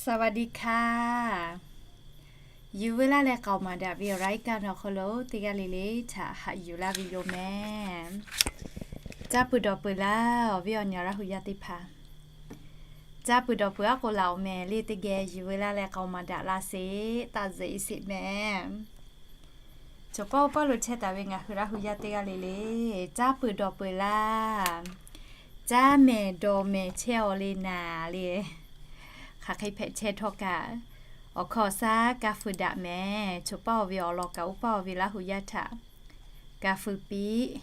สวัสดีค่ะ Yuˬ veu laˇ leh k'aoˍ maˍ daꞈ ve awˬ รายการ awˬ hk'aw lo teˇ g'aˇ le le htaꞈ haꞈ yuˬ laˇ ve yoˬ mehˍ. Caˇ pui dawˬ peuˬ laˇ, awˬ viˉ awˬ nyi Laˇ hu yaˇ teˇ hpaˍ. Caˇ pui dawˬ peuˬ aˉ k'o laˬ oˬ mehˍ le, teˇ geh yuˬ veu laˇ leh k'aoˍ maˍ daꞈ la sheˍ, taˇ zeꞈ sheˍ mehˍ. Cawˬ pawˆ oˇ pawˆ lo chehˇ taˍ ve ngaˬ hui Laˇ hu yaˇ teˇ g'aˇ le le, caˇ pui dawˬ peuˬ laˇ. Caˇ mehˍ dawˬ mehˍ chehˇ-aw le naˍ le. Hk'aˬ hk'e hpehꞈ chehˇ htawˇ kaꞈ, awˬ hkawˇ awˬ shaˉ kaˇ feu daꞈ mehˍ. Cawˬ pawˆ ve awˬ lawn kaꞈ oˇ pawˆ ve Laˇ hu yaˇ htaꞈ kaˇ feu piˇ.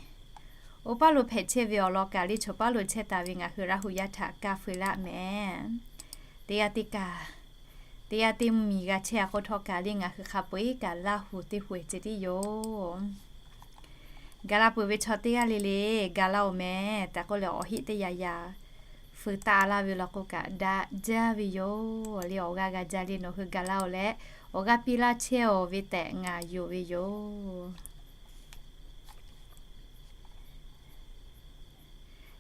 Oˇ pawˆ lo hpehꞈ chehˇ ve awˬ lawn kaꞈ le, cawˬ pawˆ lo chehˇ taˍ ve ngaˬ hui Laˇ hu yaˇ htaꞈ kaˇ feu laˇ mehˍ. Teˇ g'aˇ teˇ kaꞈ, teˇ g'aˇ teˇ miˬ g'a chehˇ-a k'o htawˇ kaꞈ le, ngaˬ hui hk'a peu-eˬ kaꞈ Laˇ hu teˇ hu-eˬ ceh tiˉ yoˬ. Gaˬ la peuˬ ve chaw teˇ g'aˇ le le, gaˬ la-oˬ mehˍ tehꞈ k'oˆ leh awˬ heˆ teˇ yaꞈ yaꞈ feu taˆ laˇ ve law k'o kaꞈ daꞈ jaˇ ve yoˬ le. Awˬ g'aˇ g'a jaˇ le, nawˬ hui gaˬ la-oˬ leh awˬ g'aˇ piˇ laˇ chehˇ-oˬ ve tehꞈ ngaˬ yonˍ ve yoˬ.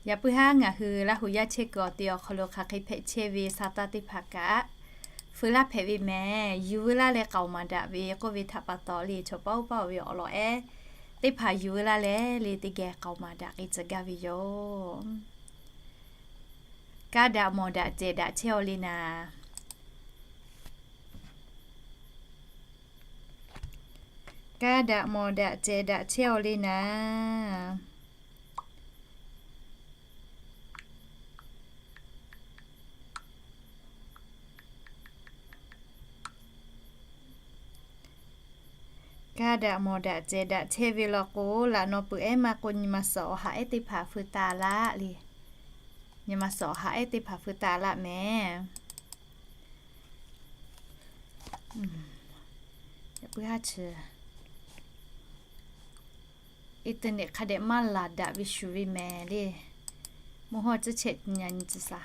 Yaꞈ puiˉ haˉ ngaˬ hui Laˇ hu yaˇ chehˇ kuiˬ awˬ te awˬ hk'aw lo hk'aˬ hk'e hpehꞈ chehˇ ve sa taˇ teˇ hpaˍ kaꞈ feu laˇ hpehꞈ ve mehˍ. Yuˬ veu laˇ leh k'aoˍ maˍ daꞈ ve k'oˆ ve htaꞈ pa taw le, cawˬ pawˆ oˇ pawˆ ve awˬ lawn ehˉ teˇ hpaˍ yuˬ veu laˇ leh le, teˇ geh k'aoˍ maˍ daꞈ k'ai tcuh gaˇ ve yoˬ. Kaˇ daꞈ mawˬ daꞈ cehˬ daꞈ chehˇ-aw le naˍ. Kaˇ daꞈ mawˬ daꞈ cehˬ daꞈ chehˇ-aw le naˍ. Kaˇ daꞈ mawˬ daꞈ cehˬ daꞈ chehˇ ve law k'o, laꞈ naw peuˬ ehˉ maˇ k'o, nyi ma suhˍ awˬ ha ehˉ teˇ hpaˍ feu taˍ laˇ le. Nyi ma suhˍ awˬ ha ehˉ teˇ hpaˍ feu taˍ laˇ mehˍ. Yaꞈ puiˉ haˉ chi internet hk'a dehꞈ maˇ laˬ daꞈ ve shuˍ ve mehˍ le. Mvuhˇ hawˇ tcuhˉ chehˇ nyi nyi tcuh sa.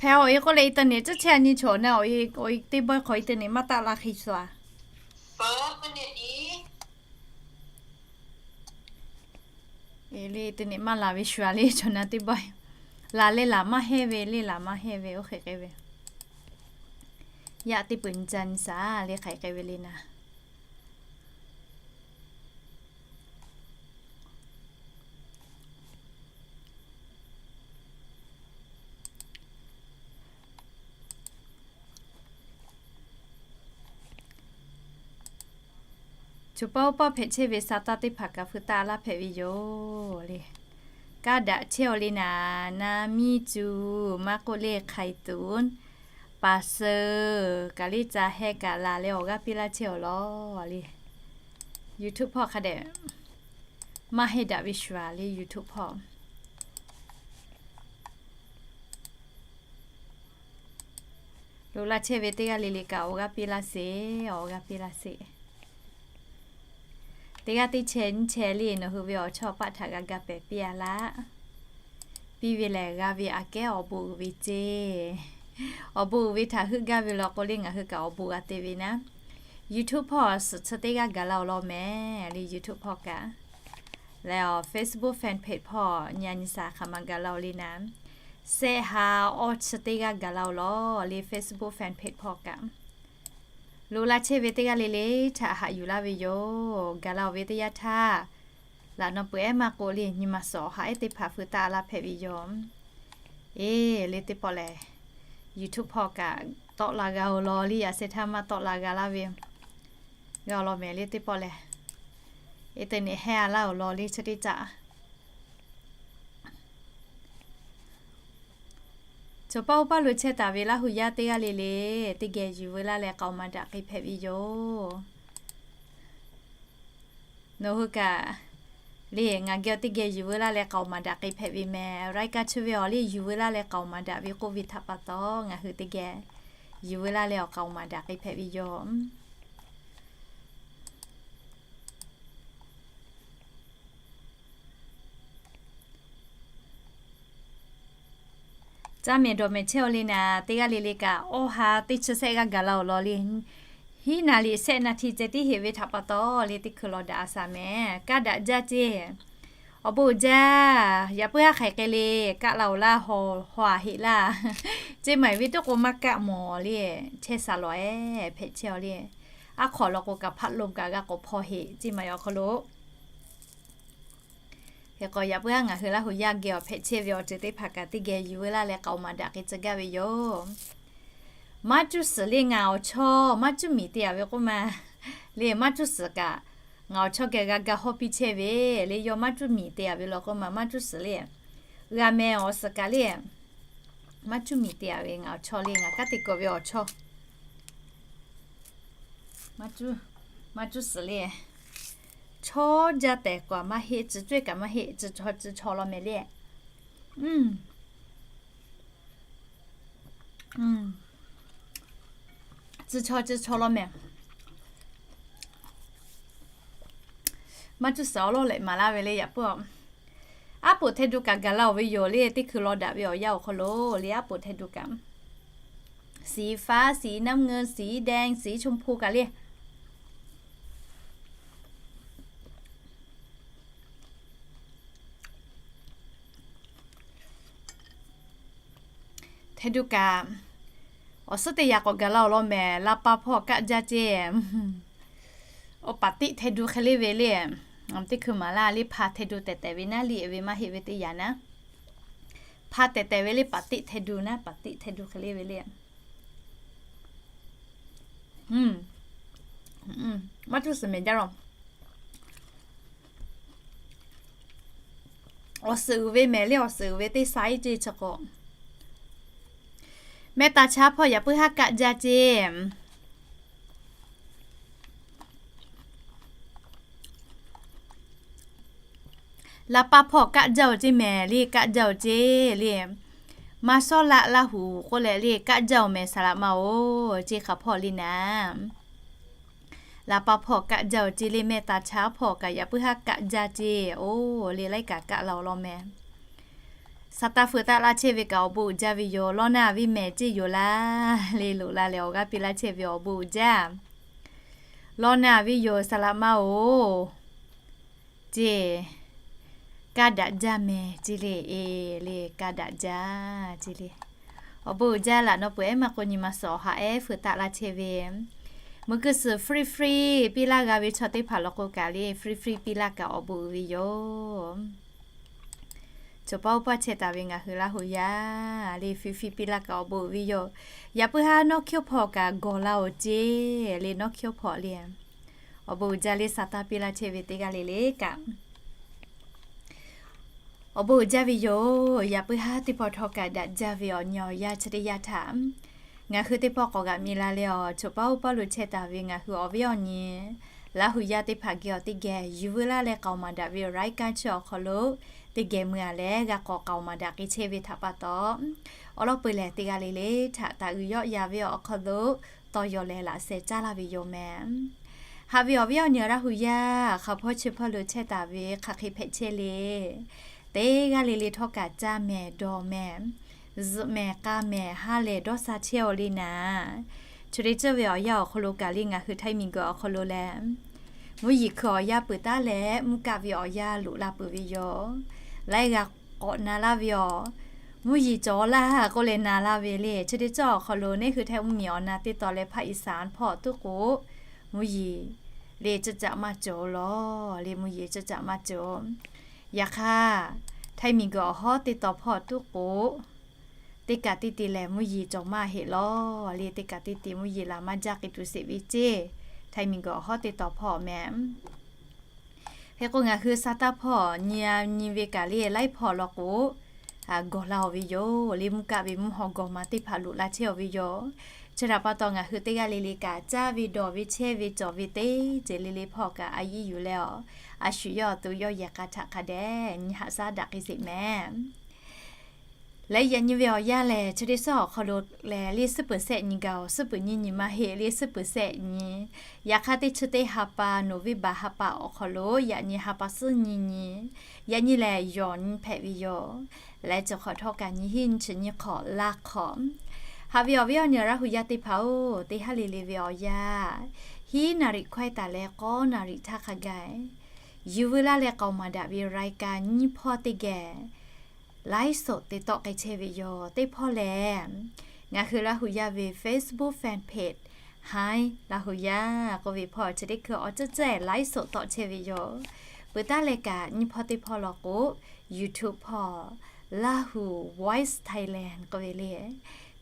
Hpehꞈ-aw, awˬ e k'oˆ leh internet tcuhˉ chehˇ nyi chaw na, awˬ e teˇ bawehˇ hk'aw internet maˇ taˆ la hk'e shuˍ-a. E le, internet maˇ laˬ ve shuˍ-a le, chaw na teˇ bawehˇ. Laˬ le laˬ maˇ heˆ ve le, laˬ maˇ heˆ ve oˇ hk'e k'ai ve. Yaꞈ teˇ peuˬ nyi ca nyi shaˍ le, hk'aˬ hk'e k'ai ve le naˍ. Cawˬ pawˆ oˇ pawˆ hpehꞈ chehˇ ve sa taˇ teˇ hpaˍ kaꞈ feu taˆ laˇ hpehꞈ ve yoˬ le. Kaˇ daꞈ chehˇ-aw le naˍ, na miˇ cuˬ maˇ k'oˆ le hk'ai tuˬ, paˍ suh kaꞈ le ca heh kaꞈ laˬ leh awˬ g'aˇ piˇ laˇ chehˇ-aw law le. YouTube hpawˇ hk'a dehꞈ maˇ heh daꞈ ve shuˍ-a le, YouTube hpawˇ. Loꞈ la chehˇ ve teˇ g'aˇ le le kaꞈ awˬ g'aˇ piˇ laˇ sheˍ, awˬ g'aˇ piˇ laˇ sheˍ. Teˇ g'aˇ teˇ chehˇ nyiˇ chehˇ le, nawˬ hui ve awˬ chawˇ paˆ htaꞈ g'a ga pehˍ piˇ-a laˇ. Piˇ ve lehˬ g'a ve aꞈ kehˉ awˬ bon uiˍ ve ceˇ. Awˬ bon uiˍ ve htaꞈ heuˆ gaˇ ve law k'o le, ngaˬ hui kaꞈ awˬ bon g'a te ve naˉ. YouTube hpawˇ suhˍ chi teˇ g'aˇ gaˬ la-aˬ law mehˍ le, YouTube hpawˇ kaꞈ. Leh awˬ Facebook fan page hpawˇ nyi a nyi shaˍ hk'aˬ ma gaˬ la-aˬ le naˍ. Sehˆ ha awˇ chi teˇ g'aˇ gaˬ la-aˬ law le, Facebook fan page hpawˇ kaꞈ. Loꞈ la chehˇ ve teˇ g'aˇ le le htaꞈ haꞈ yuˬ laˇ ve yoˬ. Gaˬ la-aˬ ve teˇ yanˇ htaˇ, laꞈ naw peuˬ ehˉ maˇ k'oˆ le, nyi ma suhˍ awˬ ha ehˉ teˇ hpaˍ feu taˆ laˇ hpehꞈ ve yoˬ. Eˬ, le teˇ pawˆ lehˬ, YouTube hpawˇ kaꞈ tawˆ la g'a-oˬ law le, yaꞈ sheh htaˇ maˇ tawˆ la g'a laˇ ve. G'a-oˬ law mehˍ le teˇ pawˆ lehˬ, internet heh-a laˇ-oˬ law le chi teˇ caꞈ. Cawˬ pawˆ oˇ pawˆ lo chehˇ taˍ ve Laˇ hu yaˇ teˇ g'aˇ le le, teˇ geh yuˬ veu laˇ leh k'aoˍ maˍ daꞈ k'ai hpehꞈ ve yoˬ. Nawˬ hui kaꞈ Le ngaˬ geh awˬ teˇ geh yuˬ veu laˇ leh k'aoˍ maˍ daꞈ k'ai hpehꞈ ve meh. Raiˉ kaˇ chehˇ ve awˬ le yuˬ veu laˇ leh k'aoˍ maˍ daꞈ ve k'oˆ ve htaꞈ pa taw, ngaˬ hui teˇ geh yuˬ veu laˇ leh awˬ k'aoˍ maˍ daꞈ k'ai hpehꞈ ve yoˬ. Caˇ mehˍ dawˬ mehˍ chehˇ-aw le naˍ, teˇ g'aˇ le le kaꞈ awˇ ha teˇ chi sehˆ g'aˇ gaˬ la-oˬ law le. Hiˉ naˍ liꞈ sehˆ naˍ hti ceh tiˉ heꞈ ve htaꞈ pa taw le, teˇ hkui law daꞈ a shaˍ mehˍ. Kaˆ daꞈ jaˇ ceˇ. Awˬ bon uiˍ jaˇ. Yaꞈ puiˉ haˉ hk'aiˬ k'ai le, kaˆ la-oˬ laˇ, haw, haw a heˆ laˇ. Ceˇ maˬ ve teˇ k'o maˇ kaˆ mawˬ le, chehˇ sha lawˬ-ehˍ hpehꞈ chehˇ-aw le. Aˉ hk'awꞈ law k'o kaꞈ hpaˆ lo kaꞈ g'a k'awꞈ hpaw heˆ, ceˇ maˬ ve awˬ hk'aw lo. Hk'e k'o, yaꞈ puiˉ haˉ ngaˬ hui Laˇ huˍ yaˇ geh awˬ hpehꞈ chehˇ ve awˬ ceuˬ teˇ hpaˍ kaꞈ teˇ geh yuˬ veu laˇ leh k'aoˍ maˍ daꞈ k'ai tcuh gaˇ ve yoˬ. Maˇ cuˇ suhˍ le ngaˬ awˬ chawˇ maˇ cuˇ miˬ te-a ve k'oˆ ma. Le maˇ cuˇ suhˍ kaꞈ, ngaˬ awˬ chawˇ geh g'a ga hawˇ piˇ chehˇ ve, le yawˇ maˇ cuˇ miˬ te-a ve law k'oˆ ma, maˇ cuˇ suhˍ le. G'a meh awˬ suhˍ kaꞈ le, maˇ cuˇ miˬ te-a ve ngaˬ awˬ chawˇ le, ngaˬ kanˉ te kuiˬ ve awˬ chawˇ maˇ cuˇ suhˍ le. Chaw jaˇ tehꞈ k'awꞈ maˇ heˆ, tcuh cawehˇ kaꞈ maˇ heˆ, tcuh chaw tcuh chaw law meh le. Tcuh chaw tcuh chaw law meh. Maˇ cuˇ suhˍ awˬ lawˉ lehꞈ maˍ laˇ ve le yaꞈ puiˉ-aw. Aˉ poꞈ hteh du kaꞈ gaˬ la-oˬ ve yoˬ le, teˇ hkui law daꞈ ve awˬ yanˇ awˬ hk'aw lo le aˉ poꞈ hteh du kaꞈ. สีฟ้า สีน้ำเงิน สีแดง สีชมพู kaꞈ le. Hteh du kaꞈ, awˬ suhˉ teˇ yaꞈ k'awꞈ gaˬ la-oˬ law meh, la pa hpawˇ kaˆ jaˇ ceˇ. Awˬ paˍ tiˆ hteh du hk'e le ve le. Teˇ hkui maˍ laˇ le, hpa hteh du tehˬ tehˬ ve naˉ, liꞈ ve maˇ heˆ ve teˇ yaꞈ naˉ. Hpa tehˬ tehˬ ve le, paˍ tiˆ hteh du naˉ, paˍ tiˆ hteh du hk'e le ve le. Maˇ cuˇ suhˍ mehˍ jaˇ law. Awˬ suhˍ uiˍ ve mehˍ le, awˬ suhˍ uiˍ ve teˇ saiˉ ceˇ chi k'o, mehˆ taˇ chaˇ hpawˇ yaꞈ puiˉ haˉ kaˆ jaˇ ceˇ. La pa hpawˇ kaˆ jaˇ-oˬ ceˇ mehˍ le, kaˆ jaˇ-oˬ ceˇ le. Maˇ shawˉ laˆ Laˇ huˍ k'oˆ leh le kaˆ jaˇ-oˬ mehˍ, saˍ laꞈ ma-oˬ, ceˇ hk'a hpawˇ le naˍ. La pa hpawˇ kaˆ jaˇ-oˬ ceˇ le, mehˆ taˇ chaˇ hpawˇ kaꞈ yaꞈ puiˉ haˉ kaˆ jaˇ ceˇ. Oˬ le laiˉ kaꞈ kaˆ la-oˬ law meh. Saˍ taˇ fuiˍ taˆ laˇ chehˇ ve kaꞈ awˬ bon uiˍ jaˇ ve yoˬ. Lawˇ naˇ ve mehˍ ceˇ yoˬ laˇ le, loꞈ la leh awˬ g'aˇ piˇ laˇ chehˇ ve awˬ bon uiˍ jaˇ. Lawˇ naˇ ve yoˬ, saˍ laꞈ ma-oˬ, ceˇ. Kaˆ daꞈ jaˇ mehˍ ceˇ le, e le kaˆ daꞈ jaˇ ceˇ le. Awˬ bon uiˍ jaˇ laꞈ nawˉ peuˬ ehˉ maˇ k'o nyi ma suhˍ awˬ ha ehˉ fuiˍ taˆ laˇ chehˇ ve, muiˬ kuiˬ suhˍ free free piˇ laˇ g'a ve chaw teˇ hpaˍ law k'o kaꞈ le free free piˇ laˇ kaꞈ awˬ bon uiˍ ve yoˬ. Cawˬ paˇ oˇ paˇ chehˇ taˍ ve ngaˬ hui Laˇ huˍ yaˇ le free free piˇ laˇ kaꞈ awˬ bon uiˍ ve yoˬ. Yaꞈ puiˉ haˉ nawˉ hkiˇ hpawˇ kaꞈ gawˬ la-oˬ ceˇ le, nawˉ hkiˇ hpawˇ le. Awˬ bon uiˍ jaˇ le, saˍ taˇ piˇ laˇ chehˇ ve teˇ g'aˇ le le kaꞈ awˬ bon uiˍ jaˇ ve yoˬ. Yaꞈ puiˉ haˉ teˇ pawˆ htawˇ kaꞈ daꞈ jaˇ ve awˬ nyi awˬ yanˇ chi teˇ yanˇ htaꞈ ngaˬ hui teˇ pawˆ k'awꞈ g'aꞈ mi la leh awˬ, cawˬ paˇ oˇ paˇ lo chehˇ taˍ ve ngaˬ hui awˬ viˉ awˬ nyi Laˇ huˍ yaˇ teˇ hpaˍ geh awˬ teˇ geh yuˬ veu laˇ leh k'aoˍ maˍ daꞈ ve awˬ raiˉ kaˇ chi awˬ hk'aw lo teˇ geh mui-a leh g'a k'awꞈ k'aoˍ maˍ daꞈ k'ai chehˇ ve htaꞈ pa taw, awˬ lawn peuˬ lehˬ teˇ g'aˇ le le htaꞈ taˍ uiˍ yawˆ yan ve awˬ hk'aw lo tawˇ yaw leh laꞈ sheh caˉ laˇ ve yoˬ meh. Haꞈ ve awˬ viˉ awˬ nyi Laˇ huˍ yaˇ hk'a hpawˇ chi hpawˇ lo chehˇ taˍ ve hk'aˬ hk'e hpehꞈ chehˇ le. Teˇ g'aˇ le le htawˇ kaꞈ caˇ mehˍ dawˬ mehˍ, zuhꞈ mehˍ k'a mehˍ ha lehˬ dawˇ sha chehˇ-aw le naˍ. Chi teˇ ceuˬ ve awˬ yanˇ awˬ hk'aw lo kaꞈ le ngaˬ hui Htaiˇ miˬ guiˬ awˬ hk'aw lo leh mvuhˇ yeˬ hkui awˬ yanˇ peuˬ taˉ leh mvuhˇ kaˆ ve awˬ yanˇ loꞈ la peuˬ ve yoˬ. Laiˉ g'a k'awꞈ na laˇ ve yoˬ. Mvuhˇ yeˬ cawˬ laˇ k'oˆ leh na laˇ ve le. Chi teˇ ceuˬ awˬ hk'aw lo neˇ hui Htaiˇ mvuhˇ miˬ awˬ na teˇ taw leh ภาคอีสาน hpawˇ tuˉ k'o, mvuhˇ yeˬ le ceuˬ caꞈ maˇ cawˬ law. Le mvuhˇ yeˬ ceuˬ caꞈ maˇ cawˬ. Yaꞈ hk'aˇ, Htaiˇ miˬ guiˬ awˬ hawˉ teˇ taw hpawˇ tuˉ k'o, teˇ kaꞈ teˇ te lehˬ mvuhˇ yeˬ cawˬ maˇ heˆ law. Le teˇ kaꞈ teˇ te mvuhˇ yeˬ laˬ maˇ jaˇ k'ai tuˬ sheˍ ve ceˇ. Htaiˇ miˬ guiˬ awˬ hawˉ teˇ taw hpawˇ meh. Hk'e k'o ngaˬ hui sa taˇ hpawˇ nyi nyi ve kaꞈ le laiˉ hpawˇ law k'o, gawˬ la-oˬ ve yoˬ. Le mvuhˇ kaˆ ve mvuhˇ haw gawˬ ma teˇ hpaˍ loꞈ la chehˇ-aˬ ve yoˬ. Chi htaꞈ pa taw ngaˬ hui teˇ g'aˇ le le kaꞈ caˇ ve dawˬ ve chehˇ ve cawˬ ve teˇ ceuˬ le le hpawˇ kaꞈ a yiˇ yuˬ leh a, a shu yawˇ awˬ to yawˇ yehˬ k'a htaꞈ hk'a dehꞈ nyi haꞈ shaˉ daꞈ k'ai sheˍ mehˍ. Leh yaꞈ nyi ve awˬ yanˇ lehˬ, chi teˇ suhˉ awˬ hk'aw lo lehˬ, le suhˉ peuˍ sehˆ nyi gaˬ-oˬ, suhˉ peuˍ nyiˇ nyi maˇ heˆ, le suhˉ peuˍ sehˆ nyi. Yaꞈ hk'aˇ teˇ chi teˇ ha pa November ha pa awˬ hk'aw lo yaꞈ nyi ha pa suhˉ nyiˇ nyi, yaꞈ nyi lehˬ yawˬ nyi hpehꞈ ve yoˬ. Leh chi hk'awꞈ htawˇ kaꞈ nyi hiˉ nyi chi nyi hk'awꞈ laˇ hk'awꞈ haꞈ ve awˬ viˉ awˬ nyi Laˇ hu yaˇ teˇ hpaˍ-oˬ, teˇ haˉ le le ve awˬ yanˇ, hiˉ naˍ riˍ hkawehˇ taˍ leh k'awˇ naˍ riˍ htaˇ hk'a gaˬ yuˬ veu laˇ leh k'aoˍ maˍ daꞈ ve รายการ nyiˇ hpawˇ teˇ geh live สด te tawˆ k'ai chehˇ ve yoˬ. Teˇ hpawˇ lehˬ, ngaˬ hui Laˇ hu yaˇ ve Facebook fan page Hi Laˇ hu yaˇ k'oˆ ve hpawˇ chi teˇ hkui awˬ ceuˬ ceuˬ live สด tawˆ chehˇ ve yoˬ. Peuˬ taˉ leh kaꞈ nyiˇ hpawˇ teˇ hpawˇ law k'o, YouTube hpawˇ Laˇ hu Voice Thailand k'oˆ ve le,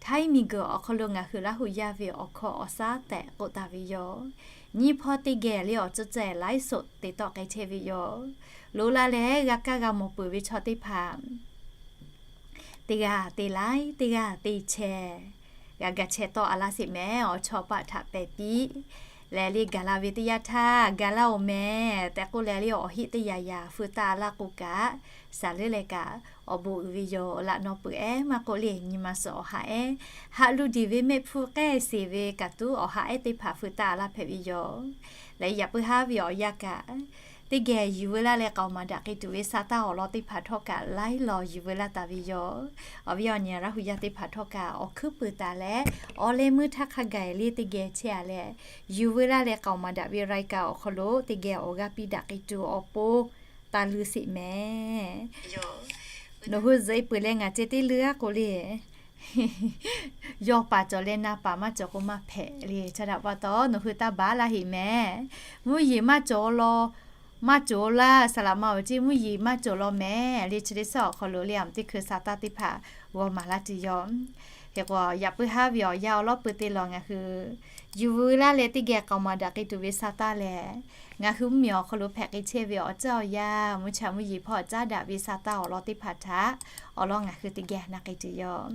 Htaiˇ miˬguiˬ awˬ hk'aw lo ngaˬ hui Laˇ hu yaˇ ve awˬ hkawˇ awˬ shaˉ tehꞈ k'oˆ taˍ ve yoˬ. Nyiˇ hpawˇ teˇ geh le awˬ ceuˬ ceuˬ live สด te tawˆ k'ai chehˇ ve yoˬ. Loꞈ la leh g'a kaˇ g'a mawˬ peuˬ ve chaw teˇ hpaˍ teˇ g'aˇ te laiˉ, teˇ g'aˇ te chehˇ, g'a ga chehˇ tawˆ a laˇ sheˍ mehˍ. Awˬ chawˇ paˆ htaꞈ pehˍ piˇ leh le gaˬ la ve teˇ yanˇ htaˇ gaˬ laˇ-oˬ mehˍ tehꞈ k'oˆ leh le awˬ heˆ teˇ yaꞈ yaꞈ feu taˆ a laˇ k'o kaꞈ, saˍ leuˉ leh kaꞈ awˬ bon uiˍ ve yoˬ. Laꞈ naw peuˬ ehˉ maˇ k'oˆ le, nyi ma suhˍ awˬ ha ehˉ, haꞈ lu diˬ ve mehˆ hpfuhˇ k'ehˆ seˍ ve kaꞈ tuˉ awˬ ha ehˉ teˇ hpaˍ feu taˆ a laˇ hpehꞈ ve yoˬ. Leh yaꞈ puiˉ haˉ ve awˬ yanˇ kaꞈ, teˇ geh yuˬ veu laˇ leh k'aoˍ maˍ daꞈ k'ai tuˬ ve sa taˇ awˬ lawn teˇ hpaˍ htawˇ kaꞈ laiˉ law yuˬ veu laˇ taˍ ve yoˬ. Awˬ viˉ awˬ nyi Laˇ hu yaˇ teˇ hpaˍ htawˇ kaꞈ awˬ hkuiˉ peuˬ taˍ leh, awˬ leh meuˇ htaˇ hk'a gaˬ le teˇ geh chehˇ a leh, yuˬ veu laˇ leh k'aoˍ maˍ daꞈ ve รายการ awˬ hk'aw lo teˇ geh awˬ g'aˇ piˇ daꞈ k'ai tuˬ awˬ pon taˇ leuˉ sheˍ mehˍ. Nawˬ hui zuhꞈ e peuˬ leh ngaˬ ceh teˇ leuˉ aˉ k'o le, yawˇ paˍ cawˬ leh na paˍ maˇ cawˬ k'o maˇ hpehꞈ le. Chi htaꞈ pa taw nawˬ hui taˇ baˬ laˇ heˆ mehˍ. Mvuhˇ yeˬ maˇ cawˬ law, maˇ cawˬ laˇ, saˍ laꞈ ma awˬ ceˇ mvuhˇ yeˬ maˇ cawˬ law mehˍ le. Chi teˇ suhˉ awˬ hk'aw lo le a teˇ hkui sa taˇ teˇ hpaˍ g'aw maˍ laˇ tuˬ yoˬ. Hk'e k'o yaꞈ puiˉ haˉ ve awˬ yanˇ awˬ lawˉ pui teˇ lawˬ ngaˬ hui yuˬ veu laˇ leh teˇ geh k'aoˍ maˍ daꞈ k'ai tuˬ ve sa taˇ lehˬ, ngaˬ hui mvuhˇ miˬ awˬ hk'aw lo hpehꞈ k'ai chehˇ ve awˬ ceuˬ awˬ yanˇ mvuhˇ cha mvuhˇ yeˬ hpawˇ caˉ daꞈ ve sa taˇ awˬ lawn teˇ hpaˍ htaꞈ awˬ lawn ngaˬ hui teˇ geh na k'ai tuˬ yoˬ.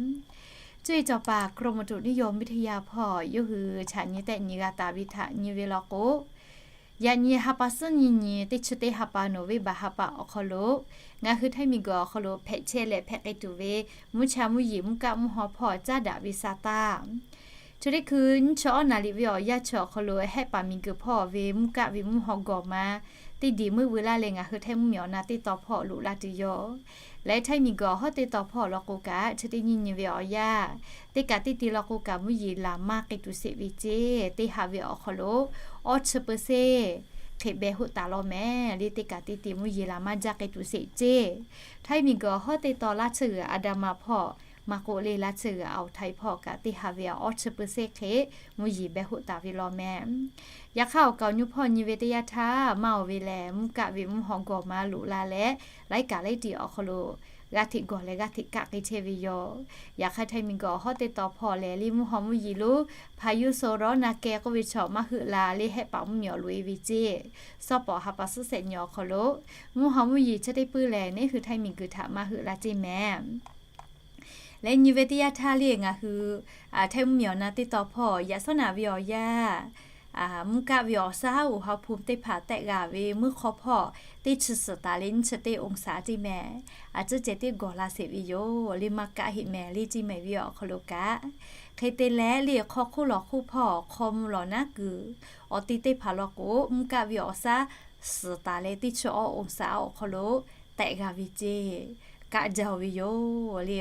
Cuˇ yiˍ cawˬ paˍ กรมอุตุนิยมวิทยา hpawˇ yawˇ hui chaꞈ nyi tehˆ nyi g'a taˍ ve htaꞈ nyi ve law k'o, yaꞈ nyi ha pa suhˉ nyi nyi teˇ chi teˇ ha pa November ha pa awˬ hk'aw lo ngaˬ hui Htaiˇ miˬguiˬ awˬ hk'aw lo hpehꞈ chehˇ leh hpehꞈ k'ai tuˬ ve mvuhˇ cha mvuhˇ yeˬ mvuhˇ kaˆ mvuhˇ haw hpawˇ caˉ daꞈ ve sa taˇ, chi teˇ hkui nyiˇ chi awˉ naˍ riˍ ve awˬ yanˇ chi awˬ hk'aw lo Hehˆ paˍ miˬguiˬ hpawˇ ve mvuhˇ kaˆ ve mvuhˇ haw gawˬ ma teˇ diˬ meuˇ veu laˇ leh ngaˬ hui Htaiˇ mvuhˇ miˬ awˬ na teˇ tawn hpawˇ loꞈ la tuˬ yoˬ. Leh Htaiˇ miˬguiˬ awˬ hawˉ teˇ tawn hpawˇ law k'o kaꞈ, chi teˇ nyiˇ nyi ve awˬ yanˇ teˇ kaꞈ teˇ te law k'o kaꞈ mvuhˇ yeˬ laˬ maˇ k'ai tuˬ sheˍ ve ceˇ. Teˇ ha ve awˬ hk'aw lo awˇ chi เปอร์เซ็นต์ hk'e beh hoˆ taˍ law mehˍ le. Teˇ kaꞈ teˇ te mvuhˇ yeˬ laˬ maˇ jaˇ k'ai tuˬ sheˍ ceˇ. Htaiˇ miˬguiˬ awˬ hawˉ teˇ tawn laˇ tsuhˇ g'uiˬ อันดามัน hpawˇ maˇ k'oˆ le, laˇ tsuhˇ g'uiˬ อ่าวไทย hpawˇ kaꞈ teˇ ha ve awˬ chi เปอร์เซ็นต์ hk'e mvuhˇ yeˬ beh hoˆ taˍ ve law mehˍ. Yaꞈ hk'aˇ awˬ kaˍ awˬ nu hpawˇ nyi ve teˇ yanˇ htaˇ maˇ oˬ ve lehˬ, mvuhˇ kaˆ ve mvuhˇ haw gawˬ ma loꞈ la leh, laiˉ kaꞈ laiˉ tiꞈ awˬ hk'aw lo g'aˇ hteꞈ gawˬ leh g'aˇ hteꞈ kaˆ k'ai chehˇ ve yoˬ. Yaꞈ hk'aˇ Htaiˇ miˬguiˬ awˬ hawˉ teˇ tawn hpawˇ lehˬ, le mvuhˇ haw mvuhˇ yeˬ lo พายุโซนร้อนนาแก k'oˆ ve chaw maˇ heuˆ la le, Hehˆ paˍ mvuhˇ miˬ awˬ loꞈ e ve ceˇ. Sawˉ pawˍ ha pa suhˉ shehˆ nyi awˬ hk'aw lo mvuhˇ haw mvuhˇ yeˬ chi teˇ puiˉ lehˬ, neˉ hui Htaiˇ miˬguiˬ htaꞈ maˇ heuˆ la ceˇ mehˍ. Leh nyi ve teˇ yanˇ htaˇ le ngaˬ hui Htaiˇ mvuhˇ miˬ awˬ na teˇ tawn hpawˇ yaꞈ shawˉ naꞈ ve awˬ yanˇ, mvuhˇ kaˆ ve awˬ shaˉ อุณหภูมิ teˇ hpaˍ tehˆ g'a ve meuˇ hk'aw hpawˇ teˇ chi suhˍ taˍ leh nyiˇ chi teˇ องศา ceˇ mehˍ. A ciˉ ceh tiˉ gawˬ la sheˍ ve yoˬ. Le maˇ kaˆ heˆ mehˍ le ceˇ mehˍ ve awˬ hk'aw lo kaꞈ. Hk'e te leh le hk'aw hk'oˆ lawˬ hk'oˆ hpawˇ hk'aw mvuh lawˬ naˉ kuiˬ awˬ ti teˇ hpaˍ law k'o, mvuhˇ kaˆ ve awˬ shaˉ suhˍ taˍ leh teˇ chi awˇ องศา awˬ hk'aw lo tehˆ g'a ve ceˇ, kaˆ jaˇ-oˬ ve yoˬ le.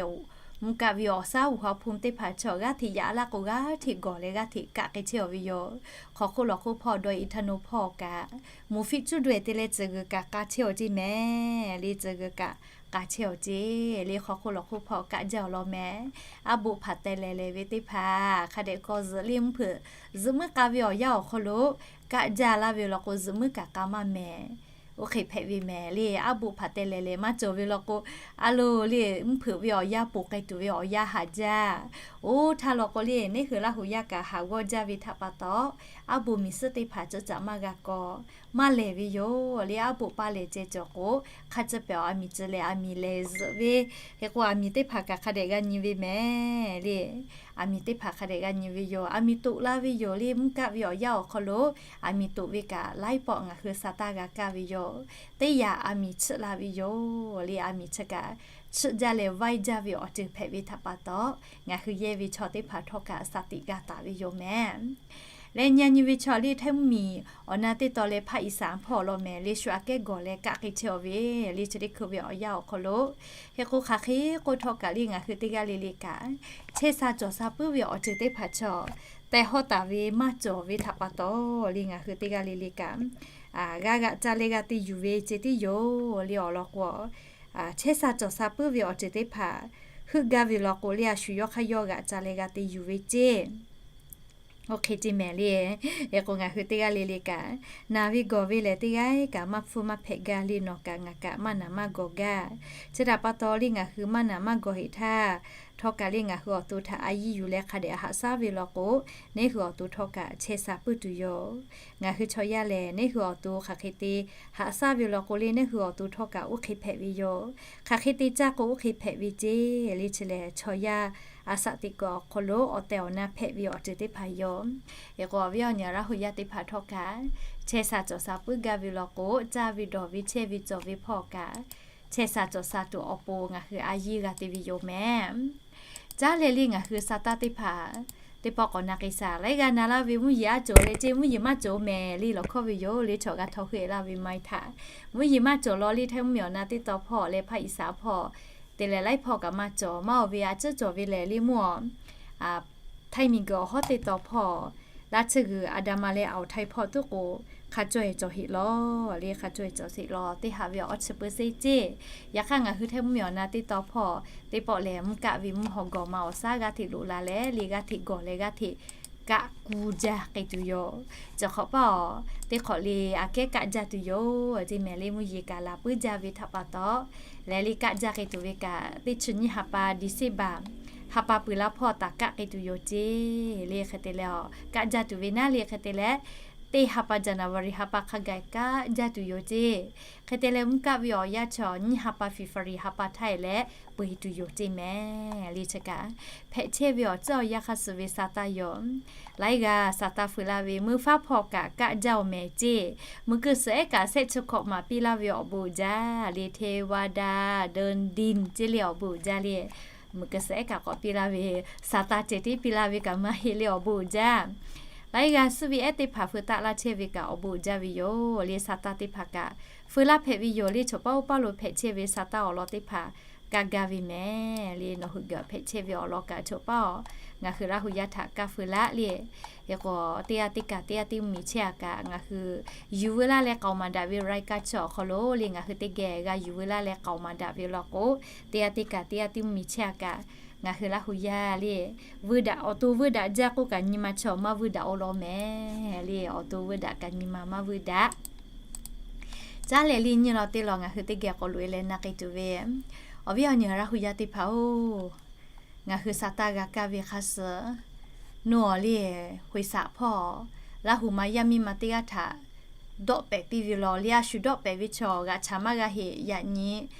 Mvuhˇ kaˆ ve awˬ shaˉ อุณหภูมิ teˇ hpaˍ chaw g'aˇ hteꞈ yaꞈ laˇ k'o g'aˇ hteꞈ gawˬ leh g'aˇ hteꞈ kaˆ k'ai chehˇ-oˬ ve yoˬ. Hk'aw hk'oˆ lawˬ hk'oˆ hpawˇ dawˇ e htaˇ no hpawˇ kaꞈ, moˍ fiˆ cuˇ daweh te leh tcuh g'uiˬ kaꞈ k'a chehˇ-oˬ ceˇ mehˍ le. Tcuh g'uiˬ kaꞈ k'a chehˇ-oˬ ceˇ le. Hk'aw hk'oˆ lawˬ hk'oˆ hpawˇ kaˆ jaˇ-oˬ law mehˍ. Aˉ boˆ hpaˍ teh leh leh ve teˇ hpaˍ hk'a dehꞈ k'aw zuhꞈ le mvuhˇ hpeuꞈ zuhꞈ muiˉ k'a ve awˬ yanˇ awˬ hk'aw lo kaˆ jaˇ laˇ ve law k'o, zuhꞈ muiˉ kaꞈ k'a maˇ mehˍ. Oˇ hk'e hpehꞈ ve mehˍ le. Aˉ boˆ hpaˍ teh leh leh maˇ cawˬ ve law k'o, a lo le mvuhˇ hpeuꞈ ve awˬ yanˇ ponˬ k'ai tuˬ ve awˬ yanˇ haꞈ jaˇ. Oˇ htaˇ law k'o le, neˉ hui Laˇ hu yaˇ kaꞈ haꞈ g'awˇ jaˇ ve htaꞈ pa taw, aˉ boꞈ miˬ suhˉ teˇ hpaˍ ceuˬ caꞈ maˇ g'a kawˬ, maˇ lehˬ ve yoˬ le. Aˉ boꞈ paˇ lehˬ ceh cawˬ k'o, hk'a ciˇ pehˍ aˬ miˍ ceuˬ lehˬ aˬ miˍ lehˬ zuhꞈ ve. Hk'e k'o, aˬ miˍ teˇ hpaˍ kaꞈ hk'a dehꞈ g'a nyi ve mehˍ le. Aˬ miˍ teˇ hpaˍ hk'a dehꞈ g'a nyi ve yoˬ. Aˬ miˍ toꞈ la ve yoˬ le. Mvuhˇ kaˆ ve awˬ yanˇ awˬ hk'aw lo aˬ miˍ toꞈ ve kaꞈ laiˉ pawˆ ngaˬ hui sa taˇ g'a kaˇ ve yoˬ. Teˇ yanˇ aˬ miˍ chiˆ la ve yoˬ le. Aˬ miˍ chi kaꞈ chiˆ jaˇ leh vaiˇ jaˇ ve awˬ ceuˬ hpehꞈ ve htaꞈ pa taw, ngaˬ hui yehˇ ve chaw teˇ hpaˍ htawˇ kaꞈ sa tiꞈ g'a taˍ ve yoˬ mehˍ. Leh nyi nyi ve chaw le Htaiˇ mvuhˇ miˬ awˬ na teˇ taw leh ภาคอีสาน hpawˇ awˬ lawn mehˍ le, shu aꞈ kehˉ gawˬ leh kaˆ k'ai chehˇ ve le, chi teˇ hkui ve awˬ yanˇ awˬ hk'aw lo. Hk'e k'o, hk'aˬ hk'e k'oˆ htawˇ kaꞈ le ngaˬ hui teˇ g'aˇ le le kaꞈ, chehˇ sha cawˬ sha puiˉ ve awˬ ceuˬ teˇ hpaˍ chaw tehˬ hawˉ taˍ ve maˇ cawˬ ve htaꞈ pa taw le ngaˬ hui teˇ g'aˇ le le kaꞈ, g'a g'aꞈ ca leh g'a te yuˬ ve ceh tiˉ yoˬ le. Awˬ lawn k'o, chehˇ sha cawˬ sha puiˉ ve awˬ ceuˬ teˇ hpaˍ heuˆ gaˇ ve law k'o le, a shu yawˇ hk'aˇ yawˇ g'aꞈ ca leh g'a te yuˬ ve ceˇ. Oˇ hk'e te mehˍ le. Hk'e k'o, ngaˬ hui teˇ g'aˇ le le kaꞈ, naˬ ve gawˬ ve lehˬ teˇ g'aˇ kaꞈ maˇ hpfuhˇ maˇ hpehꞈ gaˇ le. Nawˬ kaꞈ ngaˬ kaꞈ maˇ naˬ maˇ gawˬ gaˇ. Chi htaꞈ pa taw le ngaˬ hui maˇ naˬ maˇ gawˬ heˆ htaˇ, htawˇ kaꞈ le ngaˬ hui awˬ to htaꞈ a yiˇ yuˬ leh hk'a dehꞈ haꞈ shaˉ ve law k'o, neˇ hui awˬ to htawˇ kaꞈ chehˇ sha puiˉ tuˬ yoˬ. Ngaˬ hui chaw yaˇ lehˬ, neˇ hui awˬ to hk'aˬ hk'e te haꞈ shaˉ ve law k'o le, neˇ hui awˬ to htawˇ kaꞈ oˇ hk'e hpehꞈ ve yoˬ. Hk'aˬ hk'e te caˇ k'o oˇ hk'e hpehꞈ ve ceˇ le. Chi lehˬ, chaw yaˇ a shaꞈ teꞈ kuiˬ awˬ hk'aw lo awˬ tehˬ awˬ na hpehꞈ ve awˬ ceuˬ teˇ hpaˍ yoˬ. Hk'e k'o, awˬ viˉ awˬ nyi Laˇ hu yaˇ teˇ hpaˍ htawˇ kaꞈ, chehˇ sha cawˬ sha puiˉ gaˇ ve law k'o, caˇ ve dawˬ ve chehˇ ve cawˬ ve hpawˇ kaꞈ, chehˇ sha cawˬ sha tuˬ awˬ pon ngaˬ hui a yiˇ g'a te ve yoˬ mehˍ. Caˉ leh le ngaˬ hui sa taˇ teˇ hpaˍ, teˇ pawˆ k'awꞈ na k'ai shaˍ. Laiˉ g'aˇ na laˇ ve mvuhˇ yeˬ aˉ cawˬ leh ceˇ, mvuhˇ yeˬ maˇ cawˬ mehˍ le lawˬ hkawˇ ve yoˬ le. Chaw g'a htaw hui laˇ ve maˇ heˆ htaꞈ, mvuhˇ yeˬ maˇ cawˬ law le. Htaiˇ mvuhˇ miˬ awˬ na teˇ taw hpawˇ leh ภาคอีสาน hpawˇ te leh laiˉ hpawˇ kaꞈ maˇ cawˬ. Maˇ awˬ ve a ciˉ cawˬ ve lehˬ le mvuhˇ a Htaiˇ miˬ guiˬ awˬ hawˉ teˇ taw hpawˇ, laˇ tsuhˇ g'uiˬ a da ma leh awˬ Htaiˇ hpawˇ tuˉ k'o, hk'a caweh cawˬ heˆ law le. Hk'a caweh cawˬ sheˍ law. Teˇ haꞈ ve awˬ chi pui seˇ ceˇ. Yaꞈ hk'aˇ ngaˬ hui Htaiˇ mvuhˇ miˬ awˬ na teˇ taw hpawˇ teˇ pawˆ lehˬ, mvuhˇ kaˆ ve mvuhˇ haw gawˬ ma awˬ shaˉ g'aˇ hteꞈ loꞈ la leh le, g'aˇ hteꞈ gawˬ leh g'aˇ hteꞈ kaˆ kuˇ jaˇ k'ai tuˬ yoˬ. Chi hk'awꞈ paˇ aˬ, teˇ hk'awꞈ le aꞈ kehˉ kaˆ jaˇ tuˬ yoˬ ceˇ mehˍ le. Mvuhˇ yeˬ kaꞈ laˬ puiˉ jaˇ ve htaꞈ pa taw, lehˬ le kaˆ jaˇ k'ai tuˬ ve kaꞈ, teˇ chi nyiˇ ha pa December ha pa peuˬ la hpawˇ taˍ kaˆ k'ai tuˬ yoˬ ceˇ le. Hk'e te leh, kaˆ jaˇ tuˬ ve naˉ le. Hk'e te leh, teˇ ha pa January ha pa hk'a gaˬ kaˆ jaˇ tuˬ yoˬ ceˇ. Hk'e te leh, mvuhˇ kaˆ ve awˬ yanˇ chaw nyiˇ ha pa February ha pa htaˇ leh peu eˬ tuˬ yoˬ ceˇ mehˍ le. Chi kaꞈ hpehꞈ chehˇ ve awˬ tcuhˉ awˬ yanˇ hk'a suh ve sa taˇ yoˬ. Laiˉ g'aˇ sa taˇ feu laˇ ve, meuˇ faˉ hpawˇ kaꞈ kaˆ jaˇ awˬ mehˍ ceˇ. Meuˇ keu suhˍ ehˉ kaꞈ shehˆ chi hkawꞈ maˍ piˇ laˇ ve awˬ bon uiˍ jaˇ le. เทวดาเดินดิน ceˇ le awˬ bon uiˍ jaˇ le. Meuˇ keu suhˍ ehˉ kaꞈ k'awꞈ piˇ laˇ ve, sa taˇ ceh tiˉ piˇ laˇ ve kaꞈ maˇ heˆ le awˬ bon uiˍ jaˇ. Laiˉ g'aˇ suhˉ ve ehˉ teˇ hpaˍ feu taˆ laˇ chehˇ ve kaꞈ awˬ bon uiˍ jaˇ ve yoˬ le. Sa taˇ teˇ hpaˍ kaꞈ feu laˇ hpehꞈ ve yoˬ le. Chaw paˇ oˇ paˇ lo hpehꞈ chehˇ ve sa taˇ awˬ lawn teˇ hpaˍ kaˇ gaˇ ve mehˍ le. Nawˬ hui gaˬ hpehꞈ chehˇ ve awˬ lawn kaꞈ chaw paˇ aˬ, ngaˬ hui Laˇ hu yaˇ htaꞈ kaˇ feu laˇ le. Hk'e k'o, teˇ g'aˇ teˇ kaꞈ teˇ g'aˇ teˇ mvuhˇ miˬ chehˇ a kaꞈ ngaˬ hui yuˬ veu laˇ leh k'aoˍ maˍ daꞈ ve รายการ chi awˬ hk'aw lo le ngaˬ hui teˇ geh g'a yuˬ veu laˇ leh k'aoˍ maˍ daꞈ ve law k'o, teˇ g'aˇ teˇ kaꞈ teˇ g'aˇ teˇ mvuhˇ miˬ chehˇ a kaꞈ ngaˬ hui Laˇ hu yaˇ le, vuiˇ daꞈ awˬ to vuiˇ daꞈ jaˇ k'oˆ kaꞈ nyi ma chaw maˇ vuiˇ daꞈ oˇ lawn mehˍ le. Awˬ to vuiˇ daꞈ kaꞈ nyi ma maˇ vuiˇ daꞈ. Caˉ leh le nyi law teˇ law ngaˬ hui teˇ geh k'awꞈ loꞈ e leh na k'ai tuˬ ve, awˬ viˉ awˬ nyi Laˇ hu yaˇ teˇ hpaˍ oˬ, ngaˬ hui sa taˇ g'a kaˇ ve hk'a suh, nawˬ le ห้วยสะ hpawˇ Laˇ hu ma yaˇ miˇ ma teˇ g'aˇ htaꞈ dawˆ pehˍ piˇ ve law le. A shu dawˆ pehˍ ve chaw g'aꞈ chaˍ maˇ g'a heˆ. Yaꞈ nyi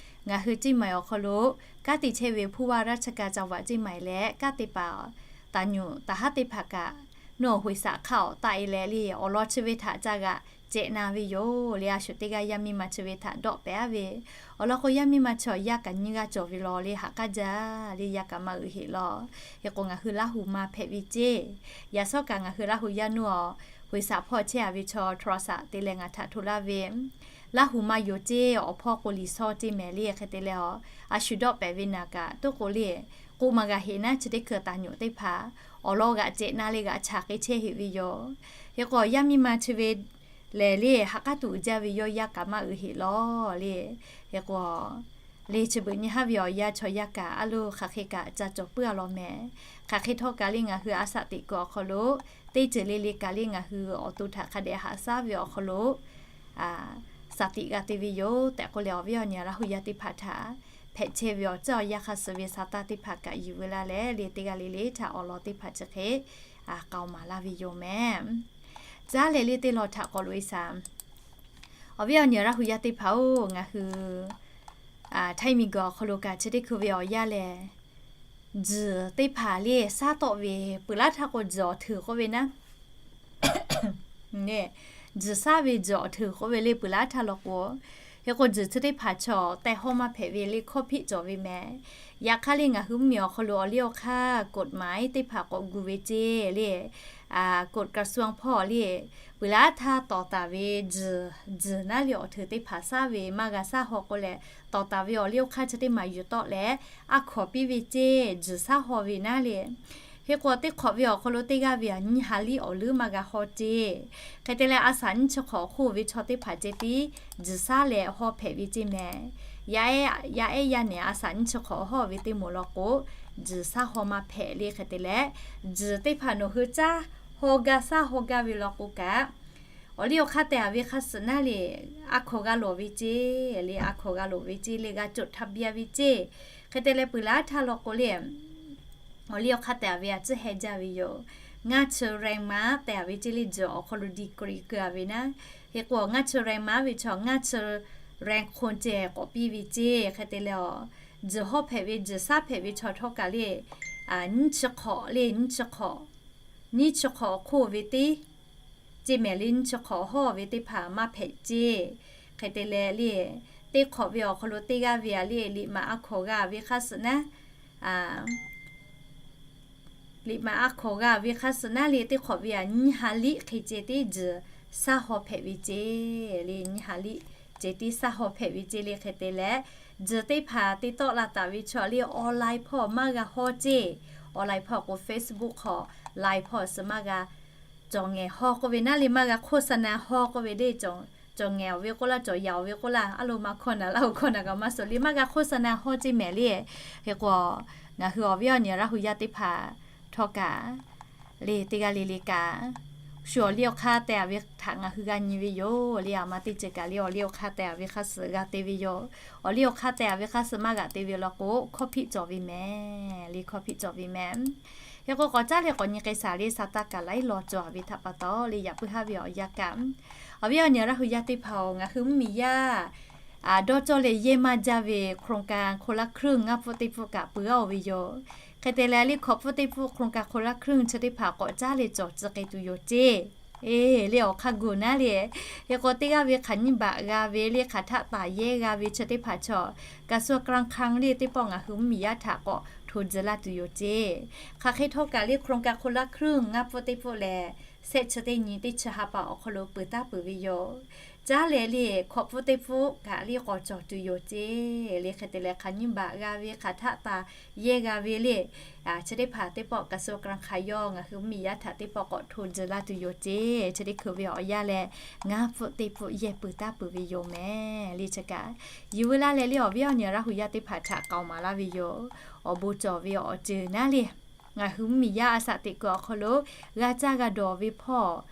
ngaˬ hui เชียงใหม่ awˬ hk'aw lo kanˉ te chehˇ ve ผู้ว่าราชการจังหวัดเชียงใหม่ leh kanˉ te paˍ taˍ nyuꞈ taˍ haˉ teˇ hpaˍ kaꞈ, nawˬ ห้วยสะ hk'aˇ awˬ taˆ e leh le awˬ lawn chi ve htaꞈ ca g'aꞈ cehꞈ na ve yoˬ le. A shu teˇ g'aˇ yaˇ miˇ ma chi ve htaꞈ dawˆ pehˍ a ve, awˬ lawn k'o yaˇ miˇ ma chaw yaˇ kaꞈ nyiˇ g'aˇ cawˬ ve law le, ha k'aˉ jaˇ le, yaˇ kaꞈ maˇ uiˍ heˆ law. Hk'e k'o ngaˬ hui Laˇ hu ma hpehꞈ ve ceˇ. Yaꞈ shawˉ kaꞈ ngaˬ hui Laˇ hu yaˇ nawˬ ห้วยสะ hpawˇ chehˇ a ve chaw โทรศัพท์ te leh ngaˬ htaꞈ hto laˇ ve, Laˇ hu ma yoˬ ceˇ, awˬ hpawˇ k'o liꞈ shawˉ ceˇ mehˍ le. Hk'e te leh a, a shu dawˆ pehˍ ve naˍ kaꞈ toˇ k'o le, k'oˆ maˇ g'a heˆ naˉ chi teˇ hkui taˍ nyuꞈ teˇ hpaˍ awˬ lawn g'aꞈ cehꞈ na le g'aꞈ chaˍ k'ai chehˇ heˆ ve yoˬ. Hk'e k'o yaˇ miˇ ma chi ve lehˬ le ha k'aˉ tuˬ uiˍ jaˇ ve yawˇ yaˇ kaꞈ maˇ uiˍ heˆ law le. Hk'e k'o le chi beuꞈ nyi haˉ ve awˬ yanˇ chaw yaˇ kaꞈ a loˬ hk'aˬ hk'e kaꞈ ca cawˬ puiˉ a law mehˍ. Hk'aˬ hk'e htawˇ kaꞈ le ngaˬ hui a shaꞈ teꞈ kuiˬ awˬ hk'aw lo teˇ ceuˬ le le kaꞈ le ngaˬ hui awˬ to htaꞈ hk'a dehꞈ haꞈ shaˉ ve awˬ hk'aw lo shaˍ tiꞈ g'a te ve yoˬ tehꞈ k'oˆ leh, awˬ viˉ awˬ nyi Laˇ hu yaˇ teˇ hpaˍ htaꞈ hpehꞈ chehˇ ve awˬ tcuhˉ awˬ yanˇ hk'a suh ve sa taˇ teˇ hpaˍ kaꞈ yuˬ veu laˇ leh le teˇ g'aˇ le le htaꞈ awˬ lawn teˇ hpaˍ chi hk'e k'aoˍ maˍ laˇ ve yoˬ mehˍ. Caˉ leh le teˇ law htaꞈ k'awꞈ loꞈ-e shaˍ. Awˬ viˉ awˬ nyi Laˇ hu yaˇ teˇ hpaˍ-oˬ, ngaˬ hui htaiˇ miˬguiˬ awˬ hk'aw lo kaꞈ chi teˇ hkui ve awˬ yanˇ lehˬ, tzuhˬ teˇ hpaˍ le saˉ tawˆ ve peuˬ laˉ htaˇ k'o, tzuhˬ awˬ hteuˍ k'oˆ ve naˉ, tzuhˬ saˉ ve tzuhˬ awˬ hteuˍ k'oˆ ve le peuˬ laˉ htaˇ law k'o, hk'e k'o tzuhˬ chi teˇ hpaˍ chaw teh hawˇ maˇ hpehꞈ ve le hkawˇ hpiˆ cawˬ ve mehˍ. Yaꞈ hk'aˇ le ngaˬ hui mvuhˇmiˬ awˬ hk'aw lo awˬ liˇ awˬ hk'aˇ กฎหมาย teˇ hpaˍ k'awꞈ gu ve ceˇ le, กฎกระทรวง hpawˇ le peuˬ laˉ htaˇ tawˍ taˍ ve tzuhˬ, tzuhˬ naˉ le awˬ hteuˍ teˇ hpaˍ saˉ ve maˇ g'a saˉ haw k'o leh, tawˍ taˍ ve awˬ liˇ awˬ hk'aˇ chi teˇ maˬ yuˬ tawˆ leh, a hkawnˍ piˇ ve ceˇ, tzuhˬ saˉ haw ve naˉ le. Hk'e k'o teˇ hk'awꞈ ve awˬ hk'aw lo teˇ g'aˇ ve aꞈ nyiˇ ha liˆ awˬ leuˉ maˇ g'a haw ceˇ. Hk'e te leh a shaꞈ nyiˇ chi hk'awꞈ awˬ hk'oˆ ve chaw teˇ hpaˍ ceh tiˉ tzuhˬ saˉ leh haw hpehꞈ ve ceˇ mehˍ. Yaˇ ehˉ yaˇ nehˬ a shaꞈ nyiˇ chi hk'awꞈ haw ve teˇ moˍ law k'o, tzuhˬ saˉ haw maˇ hpehꞈ le. Hk'e te leh tzuhˬ teˇ hpaˍ nawˬ hui caˇ haw gaˇ saˉ haw gaˇ ve law k'o kaꞈ, awˬ liˇ awˬ hk'aˇ tehˬ a ve hk'a suhˍ naˉ le, a hkawnˍ g'a lawˬ ve ceˇ le, a hkawnˍ g'a lawˬ ve ceˇ le, g'a caꞈ htaˇ biˇ a ve ceˇ. Hk'e te leh peuˬ laˉ htaˇ law k'o le, awˬ liˇ awˬ hk'aˇ tehˬ a ve a ciˉ heh jaˇ ve yoˬ. Ngaˇ chi แรงม้า tehˬ a ve ceˇ le, tzuhˬ awˬ hk'aw lo ดีกรี keu a ve naˉ. Hk'e k'o ngaˇ chi แรงม้า ve chaw ngaˇ chi แรงคน ceh k'awꞈ piˇ ve ceˇ. Hk'e te leh a, tzuhˬ haw hpehꞈ ve tzuhˬ saˉ hpehꞈ ve chaw htawˇ kaꞈ le, nyiˇ chi hk'awꞈ le, nyiˇ chi hk'awꞈ, nyiˇ chi hk'awꞈ awˬ hk'oˆ ve teˇ ceˇ mehˍ le, nyiˇ chi hk'awꞈ haw ve teˇ hpaˍ maˇ hpehꞈ ceˇ. Hk'e te leh le, teˇ hk'awꞈ ve awˬ hk'aw lo teˇ g'aˇ ve a le liꞈ maꞈ a hkawnˍ g'a ve hk'a suhˍ naˉ, liꞈ maꞈ a hkawnˍ g'a ve hk'a suhˍ naˉ le, teˇ hk'awꞈ ve a nyiˇ ha liˆ hk'e ceh tiˉ tzuhˬ saˉ haw hpehꞈ ve ceˇ le, nyiˇ ha liˆ ceh tiˉ saˉ haw hpehꞈ ve ceˇ le. Hk'e te leh tzuhˬ teˇ hpaˍ te tawˆ la taˍ ve chaw le online hpawˇ maˇ g'a haw ceˇ. Online hpawˇ k'o Facebook hk'aw, Line hpawˇ suh maˇ g'a cawˬ ngehˬ haw k'oˆ ve naˉ le, maˇ g'a โฆษณา haw k'oˆ ve le, cawˬ ngehˬ awˬ ve k'oˆ laˇ, cawˬ yaꞈ awˬ ve k'oˆ laˇ, a lo ma hkaw naˬ laˇ o hkaw naˬ kaꞈ maˇ suh le, maˇ g'a โฆษณา haw ceˇ mehˍ le. Hk'e k'o ngaˬ hui awˬ viˉ awˬ nyi Laˇ hu yaˇ teˇ hpaˍ htawˇ kaꞈ le, teˇ g'aˇ le le kaꞈ shu awˬ liˇ awˬ hk'aˇ tehˬ a ve htaꞈ ngaˬ hui g'a nyi ve yoˬ le. A ma teˇ ceuˬ kaꞈ le awˬ liˇ awˬ hk'aˇ tehˬ a ve hk'a suhˍ g'a te ve yoˬ. Awˬ liˇ awˬ hk'aˇ tehˬ a ve hk'a suhˍ maˇ g'a te ve law k'o, hkawˇ hpiˆ cawˬ ve mehˍ le, hkawˇ hpiˆ cawˬ ve mehˍ. Hk'e k'o k'awꞈ caˉ leh k'awꞈ nyi k'ai shaˍ le, sa taˇ kaꞈ laiˉ law cawˬ a ve htaꞈ pa taw le, yaꞈ puiˉ haˉ ve awˬ yanˇ kaꞈ, awˬ viˉ awˬ nyi Laˇ hu yaˇ teˇ hpaˍ-oˬ, ngaˬ hui mvuhˇmiˬ yaˇ dawˇ cawˇ leh yehˇ maˇ jaˇ ve โครงการคนละครึ่ง ngaˇ pfuhˆ teˇ pfuhˆ kaꞈ peuˬ a oˬ ve yoˬ. Hk'e te leh le hkawꞈ pfuhˆ teˇ pfuhˆ โครงการคนละครึ่ง chi teˇ hpaˍ k'awꞈ caˉ leh cawˬ tcuh k'ai tuˬ yoˬ ceˇ. E, le awˬ hk'aˇ gu naˉ le, hk'e k'o teˇ g'aˇ ve hk'aˬ nyiˇ baꞈ g'a ve le, hk'aˬ htaˆ taˍ yehˇ g'a ve chi teˇ hpaˍ chaw, กระทรวงการคลัง le teˇ pawˆ ngaˬ hui mvuhˇmiˬ yaˇ htaꞈ k'awꞈ hto tcuh laˇ tuˬ yoˬ ceˇ. Hk'aˬ hk'e htawˇ kaꞈ le โครงการคนละครึ่ง ngaˇ pfuhˆ teˇ pfuhˆ lehˬ, shehˆ chi teˇ nyi teˇ chi ha pa awˬ hk'aw lo peuˬ taˉ peuˬ ve yoˬ. Caˉ leh le hkawꞈ pfuhˆ teˇ pfuhˆ kaꞈ le k'awꞈ cawˬ tuˬ yoˬ ceˇ. Le hk'e te leh hk'aˬ nyiˇ baꞈ g'a ve, hk'aˬ htaˆ taˍ yehˇ g'a ve le, chi teˇ hpaˍ teˇ pawˆ กระทรวงการคลัง yawˇ ngaˬ hui mvuhˇmiˬ yaˇ htaꞈ teˇ pawˆ k'awꞈ hto tcuh laˇ tuˬ yoˬ ceˇ. Chi teˇ hkui ve awˬ yanˇ lehˬ, ngaˇ pfuhˆ teˇ pfuhˆ yehˇ peuˬ taˉ peuˬ ve yoˬ mehˍ. Le chi kaꞈ yuˬ veu laˇ leh le awˬ viˉ awˬ nyi Laˇ hu yaˇ teˇ hpaˍ htaꞈ k'aoˍ maˍ laˇ ve yoˬ. Awˬ bon cawˬ ve awˬ ceuˬ naˉ le, ngaˬ hui mvuhˇmiˬ yaˇ a shaꞈ teꞈ kuiˬ awˬ hk'aw lo g'a caˇ g'a dawˬ ve hpawˇ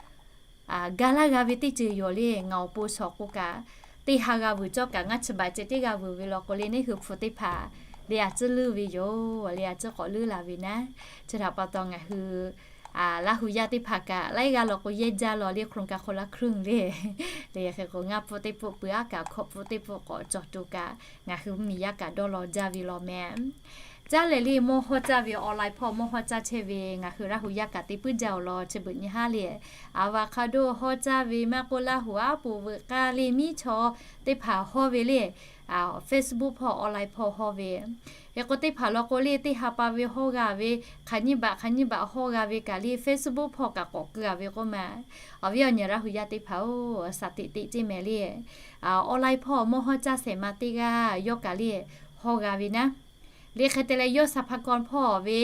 ga laˇ g'a ve teˇ ceuˬ yoˬ le. Ngaˬ awˬ pon shawˍ k'o kaꞈ, teˇ ha g'a vuiˬ cawˇ kaꞈ ngaˇ chi baꞈ ceh tiˉ g'a vuiˬ ve law k'o le, neˇ hui hpu teˇ hpaˍ le a ciˉ leuˇ ve yoˬ. Le a ciˉ k'awꞈ leuˇ la ve naˉ. Chi htaꞈ pa taw ngaˬ hui Laˇ hu yaˇ teˇ hpaˍ kaꞈ laiˉ g'aˇ law k'o yehˇ jaˇ law le, โครงการคนละครึ่ง le. Le hk'e k'o ngaˇ pfuhˆ teˇ pfuhˆ peuˬ a kaꞈ hkawꞈ pfuhˆ teˇ pfuhˆ k'awꞈ cawˬ tuˬ kaꞈ, ngaˬ hui mvuhˇmiˬ yaˇ kaꞈ dawˇ law jaˇ ve law mehˍ. Caˉ leh le mawˇ hawˇ caˇ ve awˬ lai hpawˇ mawˇ hawˇ caˇ chehˇ ve ngaˬ hui Laˇ hu yaˇ kaꞈ te puiˉ jaˇ awˬ lawn chi beuꞈ nyi haˉ le, avocado hawˇ caˇ ve maˇ k'oˆ, Laˇ hu aˉ poꞈ veuꞈ k'aˇ le miˉ chaw teˇ hpaˍ hawˇ ve le, Facebook hpawˇ awˬ lai hpawˇ hawˇ ve. Hk'e k'o teˇ hpaˍ law k'o le, teˇ ha pa ve hawˇ g'a ve, hk'aˬ nyiˇ baꞈ hk'aˬ nyiˇ baꞈ hawˇ g'a ve kaꞈ le, Facebook hpawˇ kaꞈ k'awꞈ keu a ve k'oˆ ma. Awˬ viˉ awˬ nyi Laˇ hu yaˇ teˇ hpaˍ-oˬ, shaˍ teꞈ teꞈ ceˇ mehˍ le. Awˬ lai hpawˇ mawˇ hawˇ caˇ shehˍ ma teˇ g'aˇ yawˇ kaꞈ le hawˇ g'a ve naˉ. Le hk'e te leh yawˇ สรรพากร hpawˇ ve